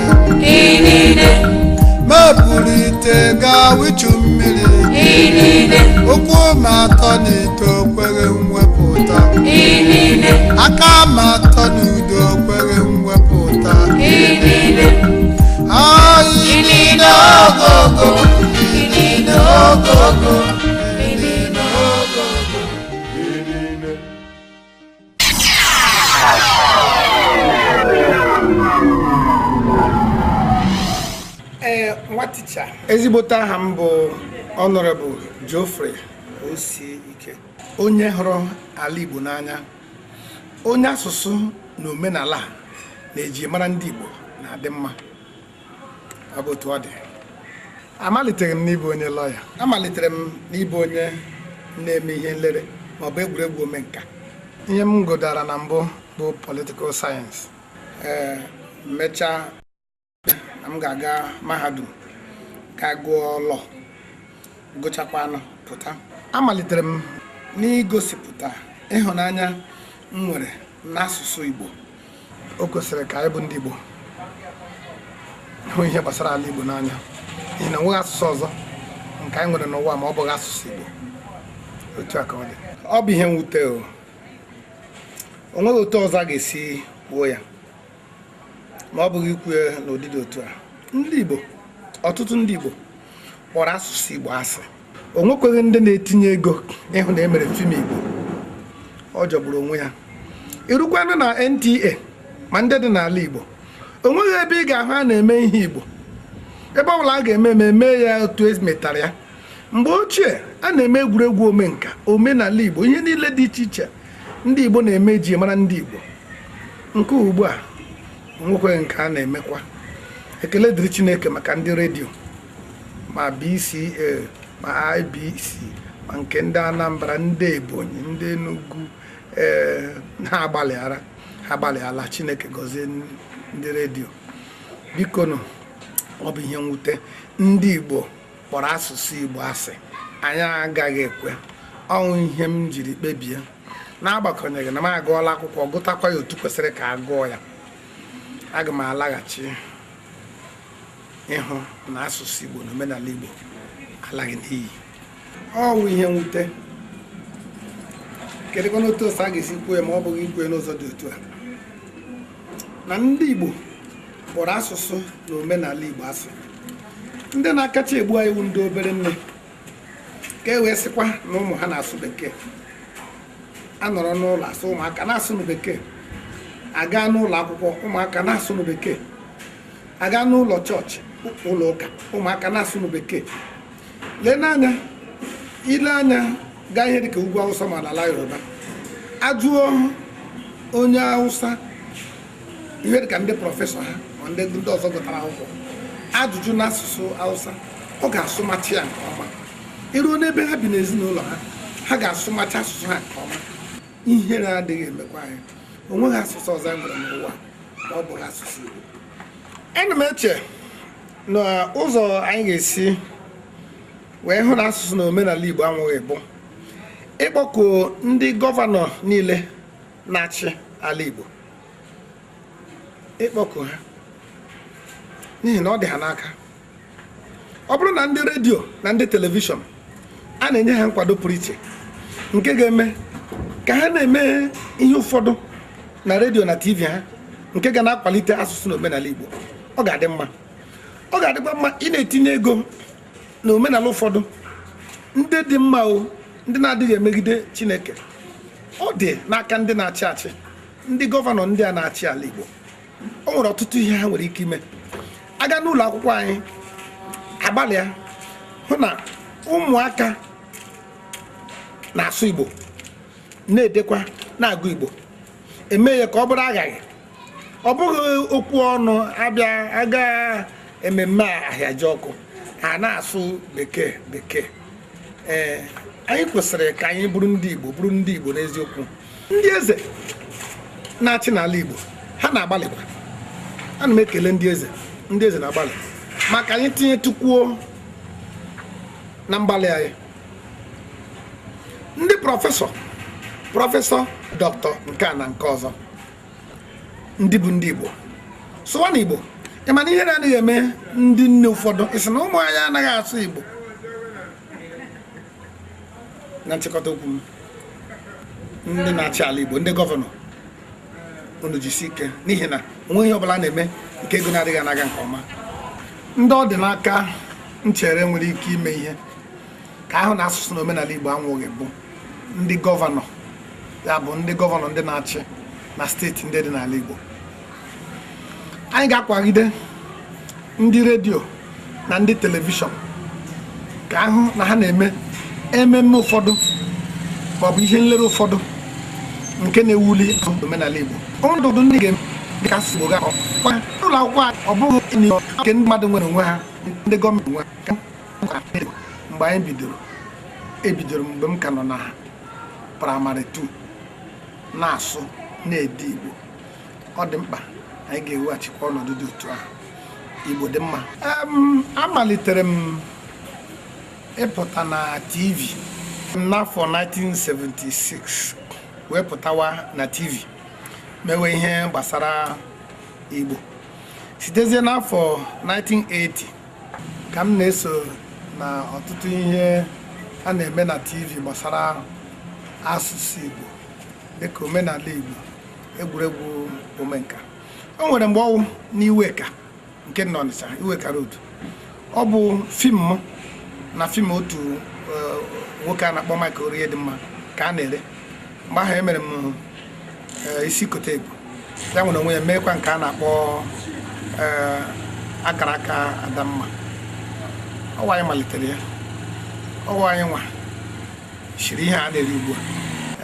mepụlite gaa wichu mmiri ụkwụ m atọ n'ite okweghị mwepụta aka m atọ n'udo okweghị mwepụta inine ogogo inine ogogo inine ogogo inine. Nwa ticha ezigbote aha m bụ Honorable Geoffrey Osiike, onye hụrụ ala Igbo n'anya, onye asụsụ na omenala na-eji mara ndị Igbo na-adị mma. Ọ bụ otu ọ dị. Amalitere m n'ịbụ onye lọya, amalitere m n'ịbụ onye na-eme ihe nlere maọbụ egwuregwu omenka. Ihe m gụdara na mbụ bụ political science. Mechaa m ga-aga mahadum ka gụọ lọ, gụchakwanụ pụta. Amalitere m n'igosipụta ịhụnanya m nwere n'asụsụ Igbo. O kwesịrị ka anyị bụ ndị Igbo hụ ihe gbasara ala Igbo n'anya, n'ihi na enweghị asụsụ ọzọ nke anyị nwere n'ụwa ma ọ bụghị asụsụ Igbo. Otu a ka ọ dị. Ọ bụ ihe mwute o nweghị otu ọzọ a ga-esi kwuo ya ma ọ bụghị ikwu ya n'ụdị dị otu a. Ndị Igbo, ọtụtụ ndị Igbo kpọrọ asụsụ Igbo asị. O nwekweghị ndị na-etinye ego ịhụ na emere fim Igbo. Ọ jọgburu onwe ya. Irukwanụ na NTA ma ndị dị n'ala Igbo, o nweghị ebe ị ga-ahụ a na-eme ihe Igbo. Ebe ọ bụla a ga-eme ememe ya otu e metara ya. Mgbe ochie a na-eme egwuregwu omenka, omenala Igbo, ihe niile dị iche iche ndị Igbo na-eme ji mara ndị Igbo. Nke ugbu a onwekweghị nke a na-emekwa. Ekele dịrị Chineke maka ndị redio, ma BCA ma IBC ma nke ndị Anambra, ndị Ebonyi, ndị Enugu, ha agbalịala. Chineke gọzie ndị redio. Biko nụ, ọ bụ ihe mwute ndị Igbo kpọrọ asụsụ Igbo asị. Anyị agaghị ekwe. Ọnwụ ihe m jiri kpebie, n'agbakọnyeghị na m agụọla akwụkwọ gụtakwa ya otu kwesịrị ka a gụọ ya, aga m alaghachi ịhụ na asụsụ Igbo na omenala Igbo alaghị n'iyi. Ọ wụ ihe mwute. Kedụkwanụ otu ọsọ a ga-esi kwuo ya ma ọ bụghị ikwu ya n'ụzọ dị otu a, na ndị Igbo kpọrọ asụsụ na omenala Igbo asị. Ndị na-akacha egbu anyị wụ ndị obere nne, ka e wee sịkwa na ụmụ ha na-asụ bekee. A nọrọ n'ụlọ asụ ụmụaka na-asụ bekee, aga n'ụlọ akwụkwọ ụmụaka na-asụ bekee, aga n'ụlọ chọọchị, ụlọ ụka ụmụaka na-asụ bekee. Lee n'anya, ile anya gaa ihe dịka ugwu Awụsa ma n'ala Yoruba, ajụọ onye Awụsa ihe dịka ndị prọfesọ ha ma ndị ọzọ gụtara akwụkwọ ajụjụ n'asụsụ Awụsa, ọ ga-asụmachi ya nke ọma. Iruo n'ebe ha bi n'ezinụlọ ha, ha ga-asụmachi asụsụ ha nke ọma. Ihere adịghị emekwa anyị. O nweghị asụsụ ọzọ anyị nwere n'ụwa ma ọ bụghị asụsụ Igbo. Ana m eche na ụzọ anyị ga-esi wee hụ na asụsụ na omenala Igbo anwụghị bụ ịkpọku ndị gọvanọ niile na-achị ala Igbo ịkpọku ha n'ihi na ọ dị ha n'aka. Ọ bụrụ na ndị redio na ndị telivishọn a na-enye ha nkwado pụrụ iche nke ga-eme ka ha na-eme ihe ụfọdụ na redio na TV ha nke ga na-akwalite asụsụ na omenala Igbo, ọ ga-adị mma. Ọ ga-adịkwa mma ị na-etinye ego na omenala ụfọdụ ndị dị mma o, ndị na-adịghị emegide Chineke. Ọ dị n'aka ndị na-achị achị, ndị gọvanọ ndị a na-achị ala Igbo. O nwere ọtụtụ ihe ha nwere ike ime. Aga n'ụlọ akwụkwọ anyị agbalịa hụ na ụmụaka na-asụ Igbo, na-edekwa, na-agụ Igbo, eme ya ka ọ bụrụ aghaghị. Ọ bụghị okwu ọnụ abịa aga ememme ahịaji ọkụ a na-asụ bekee bekee. Ee, anyị kwesịrị ka anyị bụrụ ndị Igbo, bụrụ ndị Igbo n'eziokwu. Ndị eze na-achị n'ala Igbo ha na-agbalịkwa. Ana m ekele ndị eze, ndị eze na-agbalị maka anyị tinye tukwuo na mgbalị anyị. Ndị prọfesọ dọkịta nke a na nke ọzọ, ndị bụ ndị Igbo, sụwa na Igbo. Ị ma na ihe na-adịghị eme ndị nne ụfọdụ ị sị na ụmụ anyị anaghị asụ Igbo. Na nchịkọta okwu m, ndị na-achị ala Igbo, ndị gọvanọ, unu jisi ike n'ihi na onweghị ihe ọbụla na-eme nke ego na-adịghị anaga nke ọma. Ndị ọ dị n'aka nchere nwere ike ime ihe ka ahụ na asụsụ na omenala Igbo anwụghị bụ ndị gọvanọ, ya bụ ndị gọvanọ ndị na-achị na steeti ndị dị n'ala Igbo. Anyị ga-akwagide ndị redio na ndị telivishọn ka ahụ na ha na-eme ememme ụfọdụ maọbụ ihe nlere ụfọdụ nke na-ewuli omenala Igbo. Ọnọdụ ndị ga-eme ka asụsụ Igbo ga-akọ ụlọ akwụkwọ ọ bụghị nke ndị mmadụ nwere onwe ha, ndị gọọmenti nwe ha. Mgbe anyị bidoro, ebidoro mgbe m ka nọ na praịmarị 2 na-asụ na-ede Igbo. Ọ dị mkpa anyị ga-eweghachikwa ọnọdụ dị otu ahụ. Igbo dị mma. Amalitere m ịpụta na TV n'afọ 1976, wee pụtawa na TV mewe ihe gbasara Igbo. Sitezie n'afọ 1980 ka m na-eso na ọtụtụ ihe a na-eme na TV gbasara asụsụ Igbo dịka omenala Igbo, egwuregwu omenka. O nwere mgbe ọwụ n'Iweka nke nọ Ọnịcha, Iweka Road. Ọ bụ fim m na fim otu nwoke a na-akpọ Mike Oriedimma ka a na-ere. Mgbe ahụ emere m isi kote ebu, ya nwere onwe ya meekwa nke a na-akpọ akara aka Adamma. Ọwa anyị malitere ya, ọwa anyị nwa shiri ihe a na-eri ugbu a.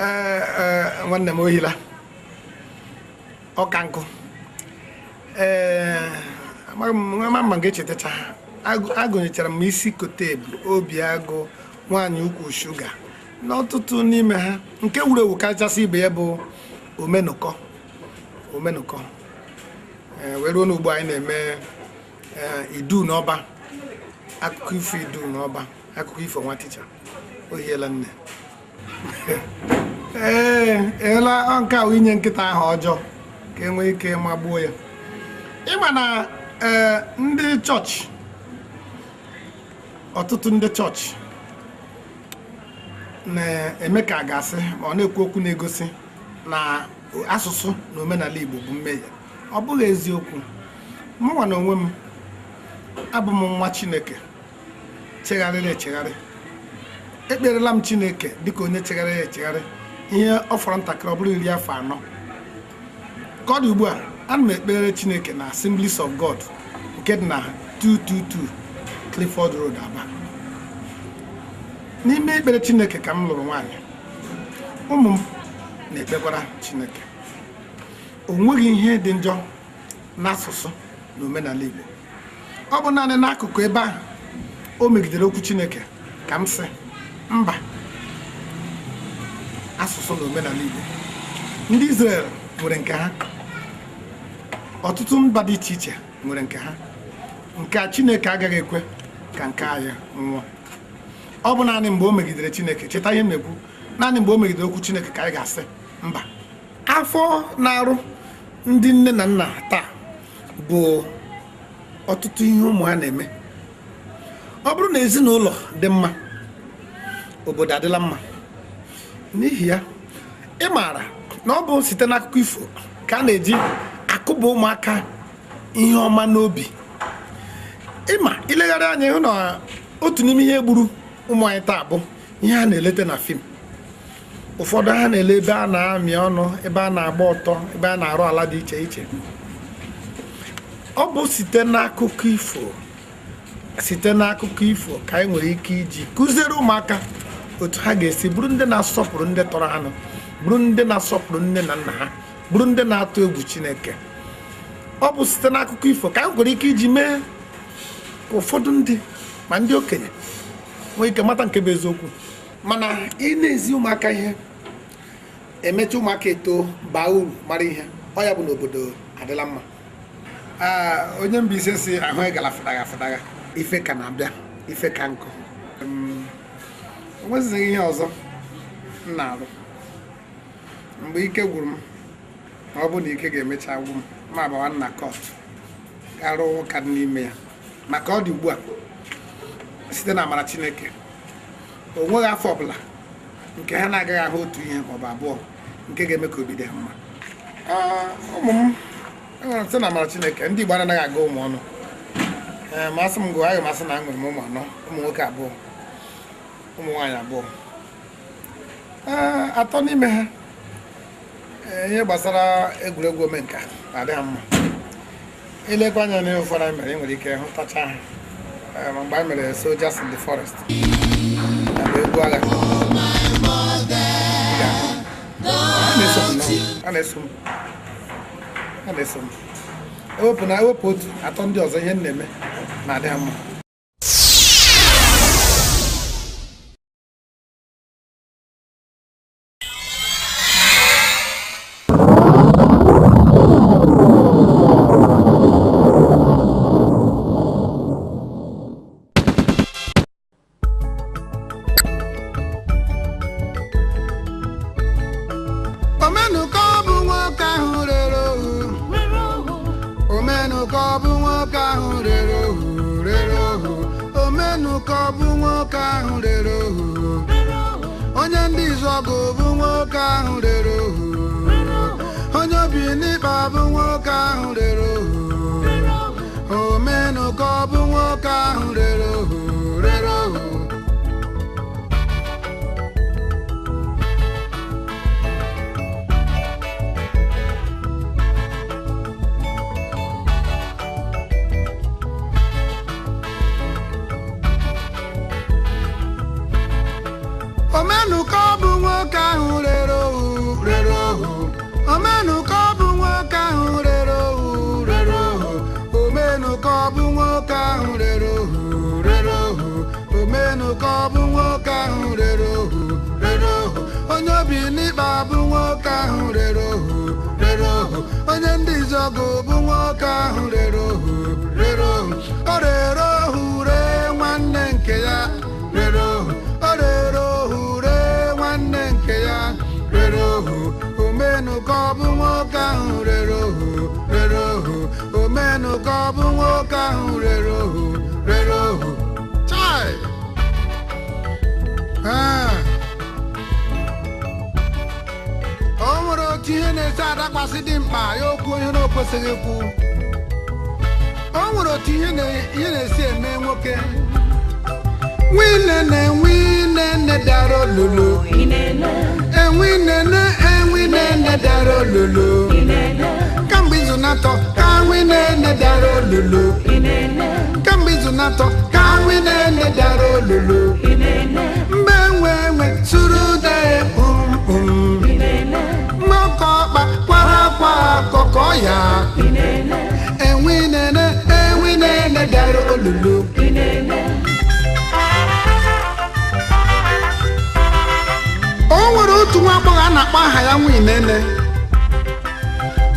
Ee, nwanne m ohila ọka nkụ. Ee, amaghị m ma ga-echetacha ha. Agụnyechara m isi kote ebu, obi agụ, nwaanyị ukwu shuga na ọtụtụ n'ime ha. Nke wuru ewu kachasị ibe ya bụ omenụkọ. Omenụkọ wee ruo n'ugbo anyị na-eme idu n'ọba, akụkọ ifo idu n'ọba, akụkọ ifo nwa ticha o hiela nne. Ee, eela nke ahụ inye nkịta ahụ ọjọọ ka e nwee ike magbuo ya. Ịma na ndị chọọchị, ọtụtụ ndị chọọchị na-eme ka a ga-asị ma ọ na-ekwu okwu na-egosi na asụsụ na omenala Igbo bụ mmehie. Ọ bụghị eziokwu. Mụnwa na onwe m abụ m nwa Chineke chegharịrị echegharị. Ekperela m Chineke dịka onye chegharịrị echegharị ihe ọ fọrọ ntakịrị ọ bụrụ 40 afọ. Ka ọ dị ugbu a, ana m ekpere Chineke na Assemblies of God nke dị na 222 Clifford Road, Aba. N'ime ekpere Chineke ka m lụrụ nwaanyị, ụmụ m na-ekpekwara Chineke. O nweghị ihe dị njọ n'asụsụ na omenala Igbo. Ọ bụ naanị n'akụkụ ebe ahụ o megidere okwu Chineke ka m sị mba, asụsụ na omenala Igbo. Ndị Israel nwere nke ha, ọtụtụ mba dị iche iche nwere nke ha. Nke a Chineke agaghị ekwe ka nke anyị nwụọ. Ọ bụ naanị mgbe o megidere Chineke, cheta ihe m na-ekwu, naanị mgbe o megidere okwu Chineke ka anyị ga-asị mba, Afọ na-arụ ndị nne na nna taa bụ ọtụtụ ihe ụmụ ha na-eme. Ọ bụrụ na ezinụlọ dị mma, obodo adịla mma. N'ihi ya, ị maara na ọ bụ site n'akụkọ ifo ka a na-eji akụba ụmụaka ihe ọma n'obi. Ịma ilegharị anya ịhụ na otu n'ime ihe gburu ụmụ anyị taa bụ ihe a na-elete na fim. Ụfọdụ ha na-ele ebe a na-amị ọnụ, ebe a na-agba ọtọ, ebe a na-arụ ala dị iche iche. Ọ bụ site n'akụkọ ifo, site n'akụkọ ifo ka anyị nwere ike iji kụziere ụmụaka otu ha ga-esi bụrụ ndị na-asọpụrụ ndị tọrọ ha nụ, bụrụ ndị na-asọpụrụ nne na nna ha, bụrụ ndị na-atụ egwu Chineke. Ọ bụ site n'akụkọ ifo ka anyị nwere ike iji mee ka ụfọdụ ndị ma ndị okenye nwee ike mata nke bụ eziokwu. Mana ị na-ezi ụmụaka ihe, emecha ụmụaka eto baa uru, mara ihe, ọ ya bụ na obodo adịla mma. Onye Mbaise si ahụ ịgala fụdaga fụdaga, ife ka na-abịa, ife ka nkụ. O nwezighị ihe ọzọ m na-arụ. Mgbe ike gwụrụ m, ma ọ bụ na ike ga-emecha gwụ m, ma abawa nna kọt gaa rụọ ụka dị n'ime ya. Maka ọ dị ugbu a, site na amara Chineke, o nweghị afọ ọbụla nke ha na-agaghị ahụ otu ihe maọbụ abụọ nke ga-eme ka obi dị ha mma. Ụmụ m, site na amara Chineke, ndị Igbo anaghị aga ụmụ ọnụ. Ee, ma asị m gụọ, aga m asị na enwere m ụmụ anọ, ụmụ nwoke abụọ, ụmụ nwaanyị abụọ. Ee, atọ n'ime ha, ihe gbasara egwuregwu omenka na-adị ha mma. Ilekwa anya n'ihe ụfọdụ anyị mere, ị nwere ike hụtacha ha. Ma mgbe anyị mere Soldiers in the Forest, ya bụ egwu agha, a na-eso m, a na-eso m. Ewepụ na ewepụ otu atọ ndị ọzọ, ihe m na-eme na-adị ha mma. Omenụkọ bụ nwoke ahụ rere ohu. Omenụkọ bụ nwoke ahụ rere ohu, rere ohu. Omenụkọ bụ nwoke ahụ rere ohu. Onye ndị Izọgụ bụ nwoke ahụ rere ohu. Onye obi n'ịkpa bụ nwoke ahụ rere ohu. Omenụkọ bụ nwoke ahụ rere ohu, rere ohu. Omenụkọ bụ nwoke ahụ rere ohu, rere ohu. Omenụkọ bụ nwoke ahụ rere ohu, rere ohu. Omenụkọ bụ nwoke ahụ rere ohu, rere ohu. Omenụkọ bụ nwoke ahụ rere ohu, rere ohu. Onye obi n'ịkpa bụ nwoke ahụ rere ohu, rere ohu. Onye ndị Izọgụ bụ nwoke ahụ rere ohu, rere ohu. O rere ohu ree nwanne nke ya, rere ohu. O rere ohu ree nwanne nke ya, rere ohu. Omenụkọ bụ nwoke ahụ rere ohu, rere ohu. Omenụkọ bụ nwoke ahụ rere ohu, rere ohu. Chai! O nwere otu ihe na-esi adakwasị dị mkpa ya okwu ihe na-ekwesịghị ikwu. O nwere otu ihe na-esi eme nwoke. Nwinene nwinene dara olulu. Enwinene enwinene dara olulu. Kamgbe izu na-atọ ka nwinene dara olulu. Kamgbe izu na-atọ ka nwinene dara olulu. Mgbe enwe enwe suru dee kpum kpum. Mgbọkọ ọkpa kwara akwa akọkọ ya. Enwinene enwinene dara olulu. O nwere otu nwa agbọghọ a na-akpọ aha ya Nwinene.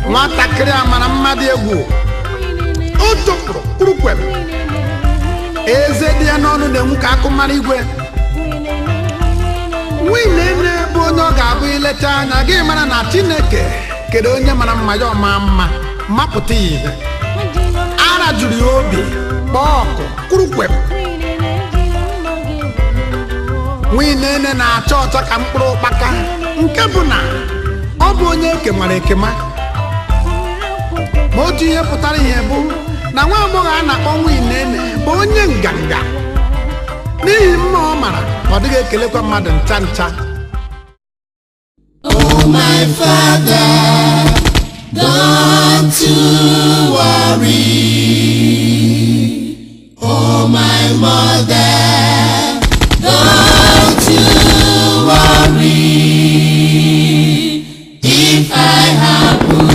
Nwatakịrị a mara mmadụ egwu. O topụrụ kpurukwem. Eze dị ya n'ọnụ na-enwu ka akụ mara igwe. Nwunye bụ onye ọ ga-abụ ileta anya gị mara na Chineke kedu onye mara mma ya ọma mma mapụta ya ihe. Ara juru ya obi kpọọ ọkụ kwurukwem. Nwunye na-acha ọcha ka mkpụrụ ụkpaka, nke bụ na ọ bụ onye ekemara ekema. Ma otu ihe pụtara ihe bụ na nwa agbọghọ a na-akpọ Nwunye bụ onye nganga. N'ihi mma ọ mara, ọ dịghị ekelekwa mmadụ ncha ncha. Oh my father, don't you worry. Oh my mother, don't you worry. If I happen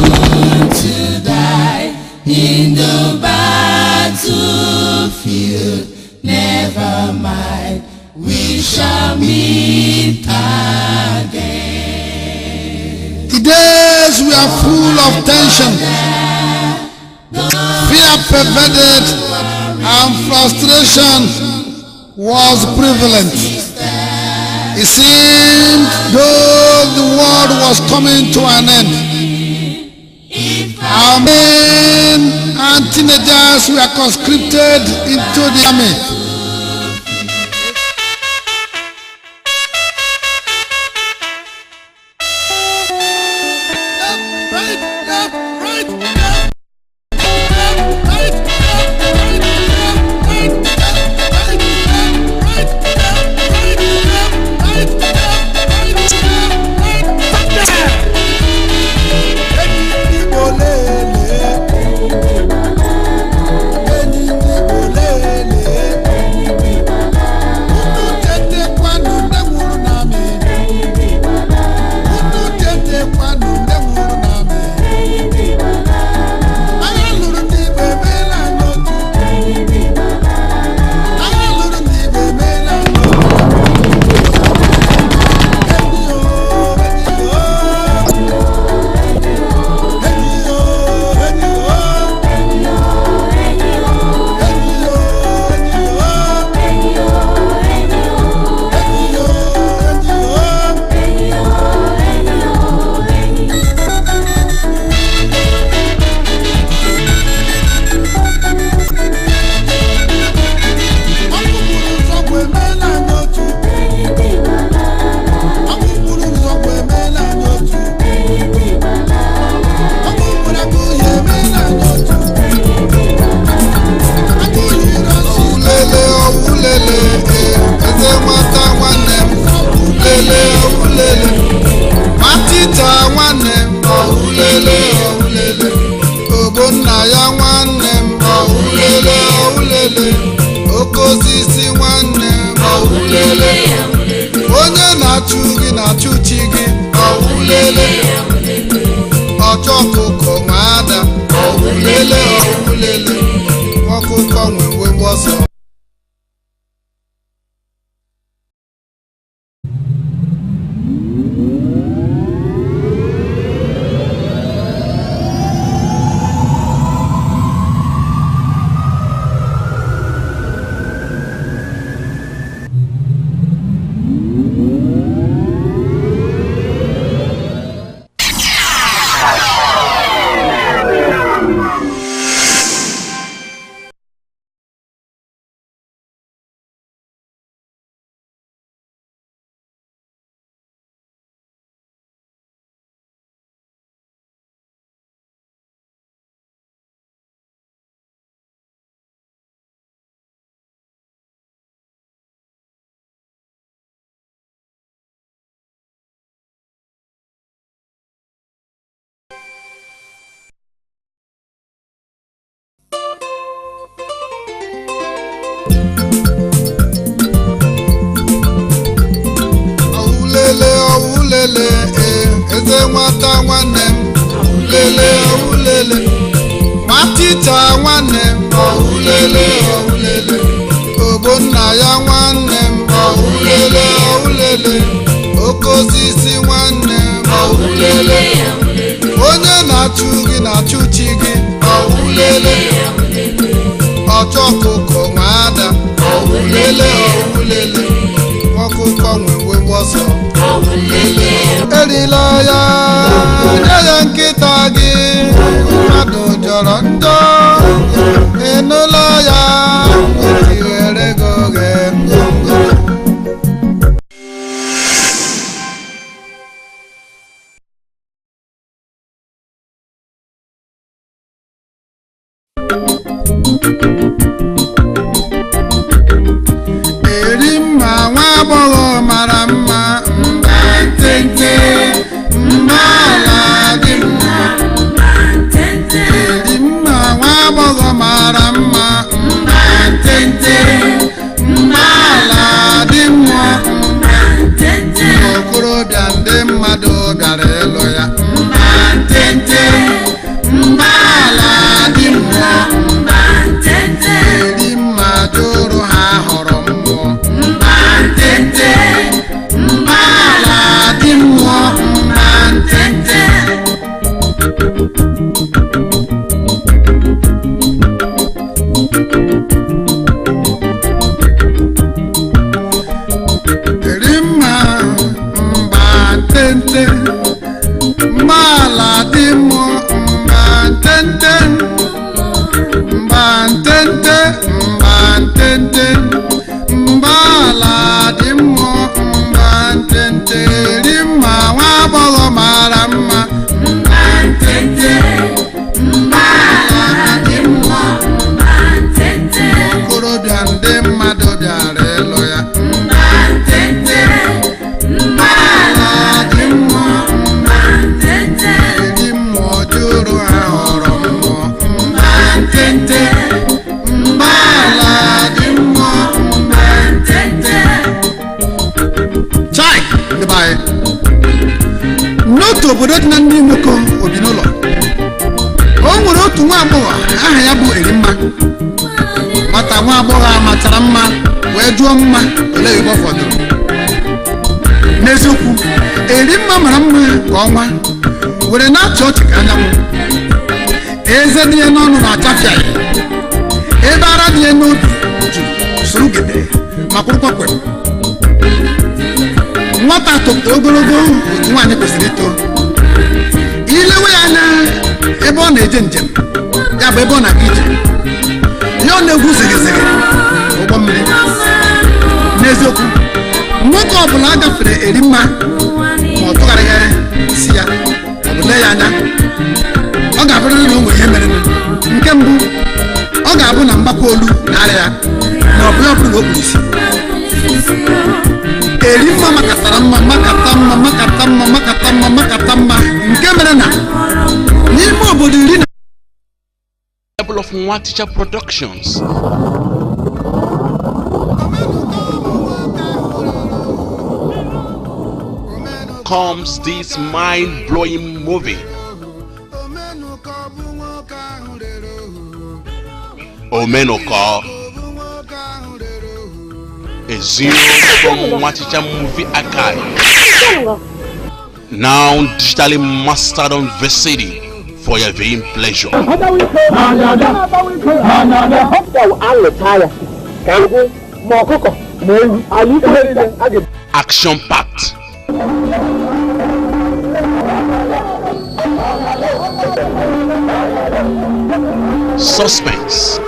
to die in the battlefield, never mind, we shall meet again. The days were full of tension. Fear pervaded and frustration was prevalent. It seemed though the world was coming to an end. Our men and teenagers were conscripted into the army. Onye na-achụ gị na-achụ chi gị, ọwụlele. Ọchọ ọkụkọ nwe ada, ọwụlele ọwụlele. Ọkụkọ nwe nwe ọsọ. Owulele, eze nwata nwanne m, owulele owulele. Nwatita nwanne m, owulele owulele. Ogbonna ya nwanne m, owulele owulele. Oke osisi nwanne m, owulele. Onye na-achụ gị na-achụ chi gị, owulele. Ọchọ ọkụkọ nwe ada, owulele owulele. Ọkụkọ nwe nwe ọsọ. ọsọ. Erila ya, nye ya nkịta gị, mmadụ jọrọ njọ. Ịnụla ya, tinyere gị oge. Erimma nwa agbọghọ mara mma, mba ntente, mba ala dị mma. Erimma nwa agbọghọ mara mma, mba ntente, mba ala dị mma. Okorobịa ndị mmadụ bịara ịlụ ya, mba ntente, mba ala dị mma. Erimma jụrụ ha họrọ mmụọ, mba ntente, mba ala dị mmụọ, mba ntente. Erimma mba ntente, mba ala dị mmụọ, mba ntente, mba ntente, mba ntente, mba ala dị mmụọ, mba ntente. Erimma nwa agbọghọ mara mma, mba ntente, mba ala dị mmụọ. Okorobịa ndị mmadụ bịara ịlụ ya, mba ntente, mba ala dị mmụọ, mba ntente. Eri mmụọ jụrụ ha họrọ mmụọ, mba ntente, mba ala dị mmụọ, mba ntente. Chai, ndị be anyị. N'otu obodo dị na ndị Imoko obi n'ụlọ, o nwere otu nwa agbọghọ aha ya bụ Erimma. Nwata nwa agbọghọ a machara mma wee jụọ mma olee ebe ọ fọdụrụ. N'eziokwu, Erimma mara mma ka ọnwa were na-achị ọchị ka anyanwụ. Eze dị ya n'ọnụ na-achafịa ya, ebe ara dị ya n'obi juru soro gede ma kwụrụkwa kwem. Nwata topụtara ogologo otu nwaanyị kwesịrị ito. Ilewe ya anya ebe ọ na-eje njem, ya bụ ebe ọ na-aga ije, ya ọ na-egwu zigizigi ụgbọ mmiri. N'eziokwu, nwoke ọbụla gafere Erimma ma ọ tụgharịghị isi ya ọ bụ lee ya anya, ọ ga-abụrịrị na o nwere ihe mere. Nke mbụ, ọ ga-abụ na mgbakọ olu na-arịa ya, na ọ bụla ọbụla o kpuru isi. Erimma makatara mma, makata mma, makata mma, makata mma, makata mma, nke mere na n'ime obodo iri na Level of Nwa Teacher Productions. Comes this mind-blowing movie, Omenoko, a zero from Nwa Teacher Movie Archive, now digitally mastered on VCD for your viewing pleasure. Action packed, suspense,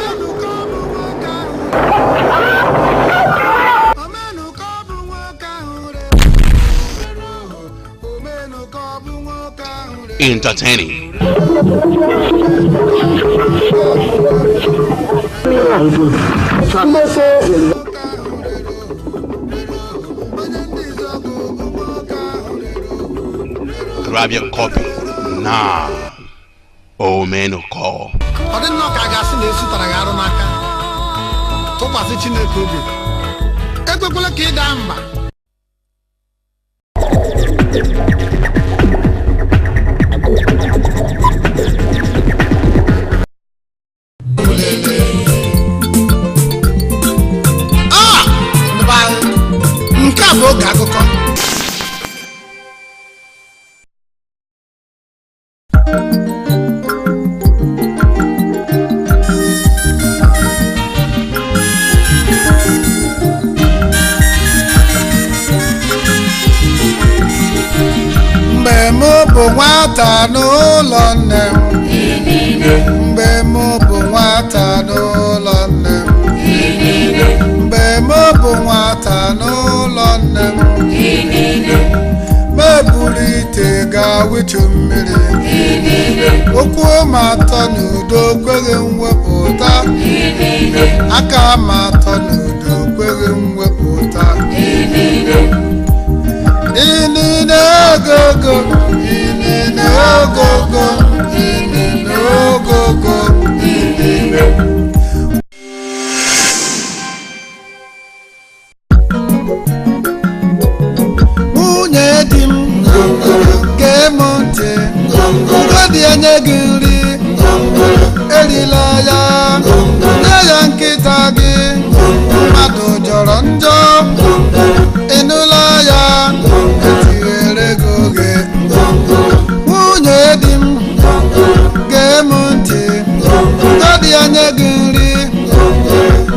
entertaining, Grab your copy now. Omenoko. Ọ dị nnọọ ka a ga-asị na esu tara gị arụ n'aka. Tụkwasị Chineke obi, ekwekwala ka ị daa mba. Ah! Ndị be anyị, nke a bụ oge akụkọ. nwata n'ụlọ nne m, mgbe m bụ nwata n'ụlọ nne m, mgbe m bụ nwata n'ụlọ nne m, meburu ite gaa wịchụ mmiri, okwu m atọ n'udo kweghị mwepụta, aka m atọ n'udo kweghị mwepụta. Inine ogogo, inine ogogo, inine ogogo, inine. Nwunye di m, gee m ntị, ugodi enye gị nri, erila ya, nye ya nkịta gị, mmadụ jọrọ njọ, ịnụla ya, etinyere gị oge.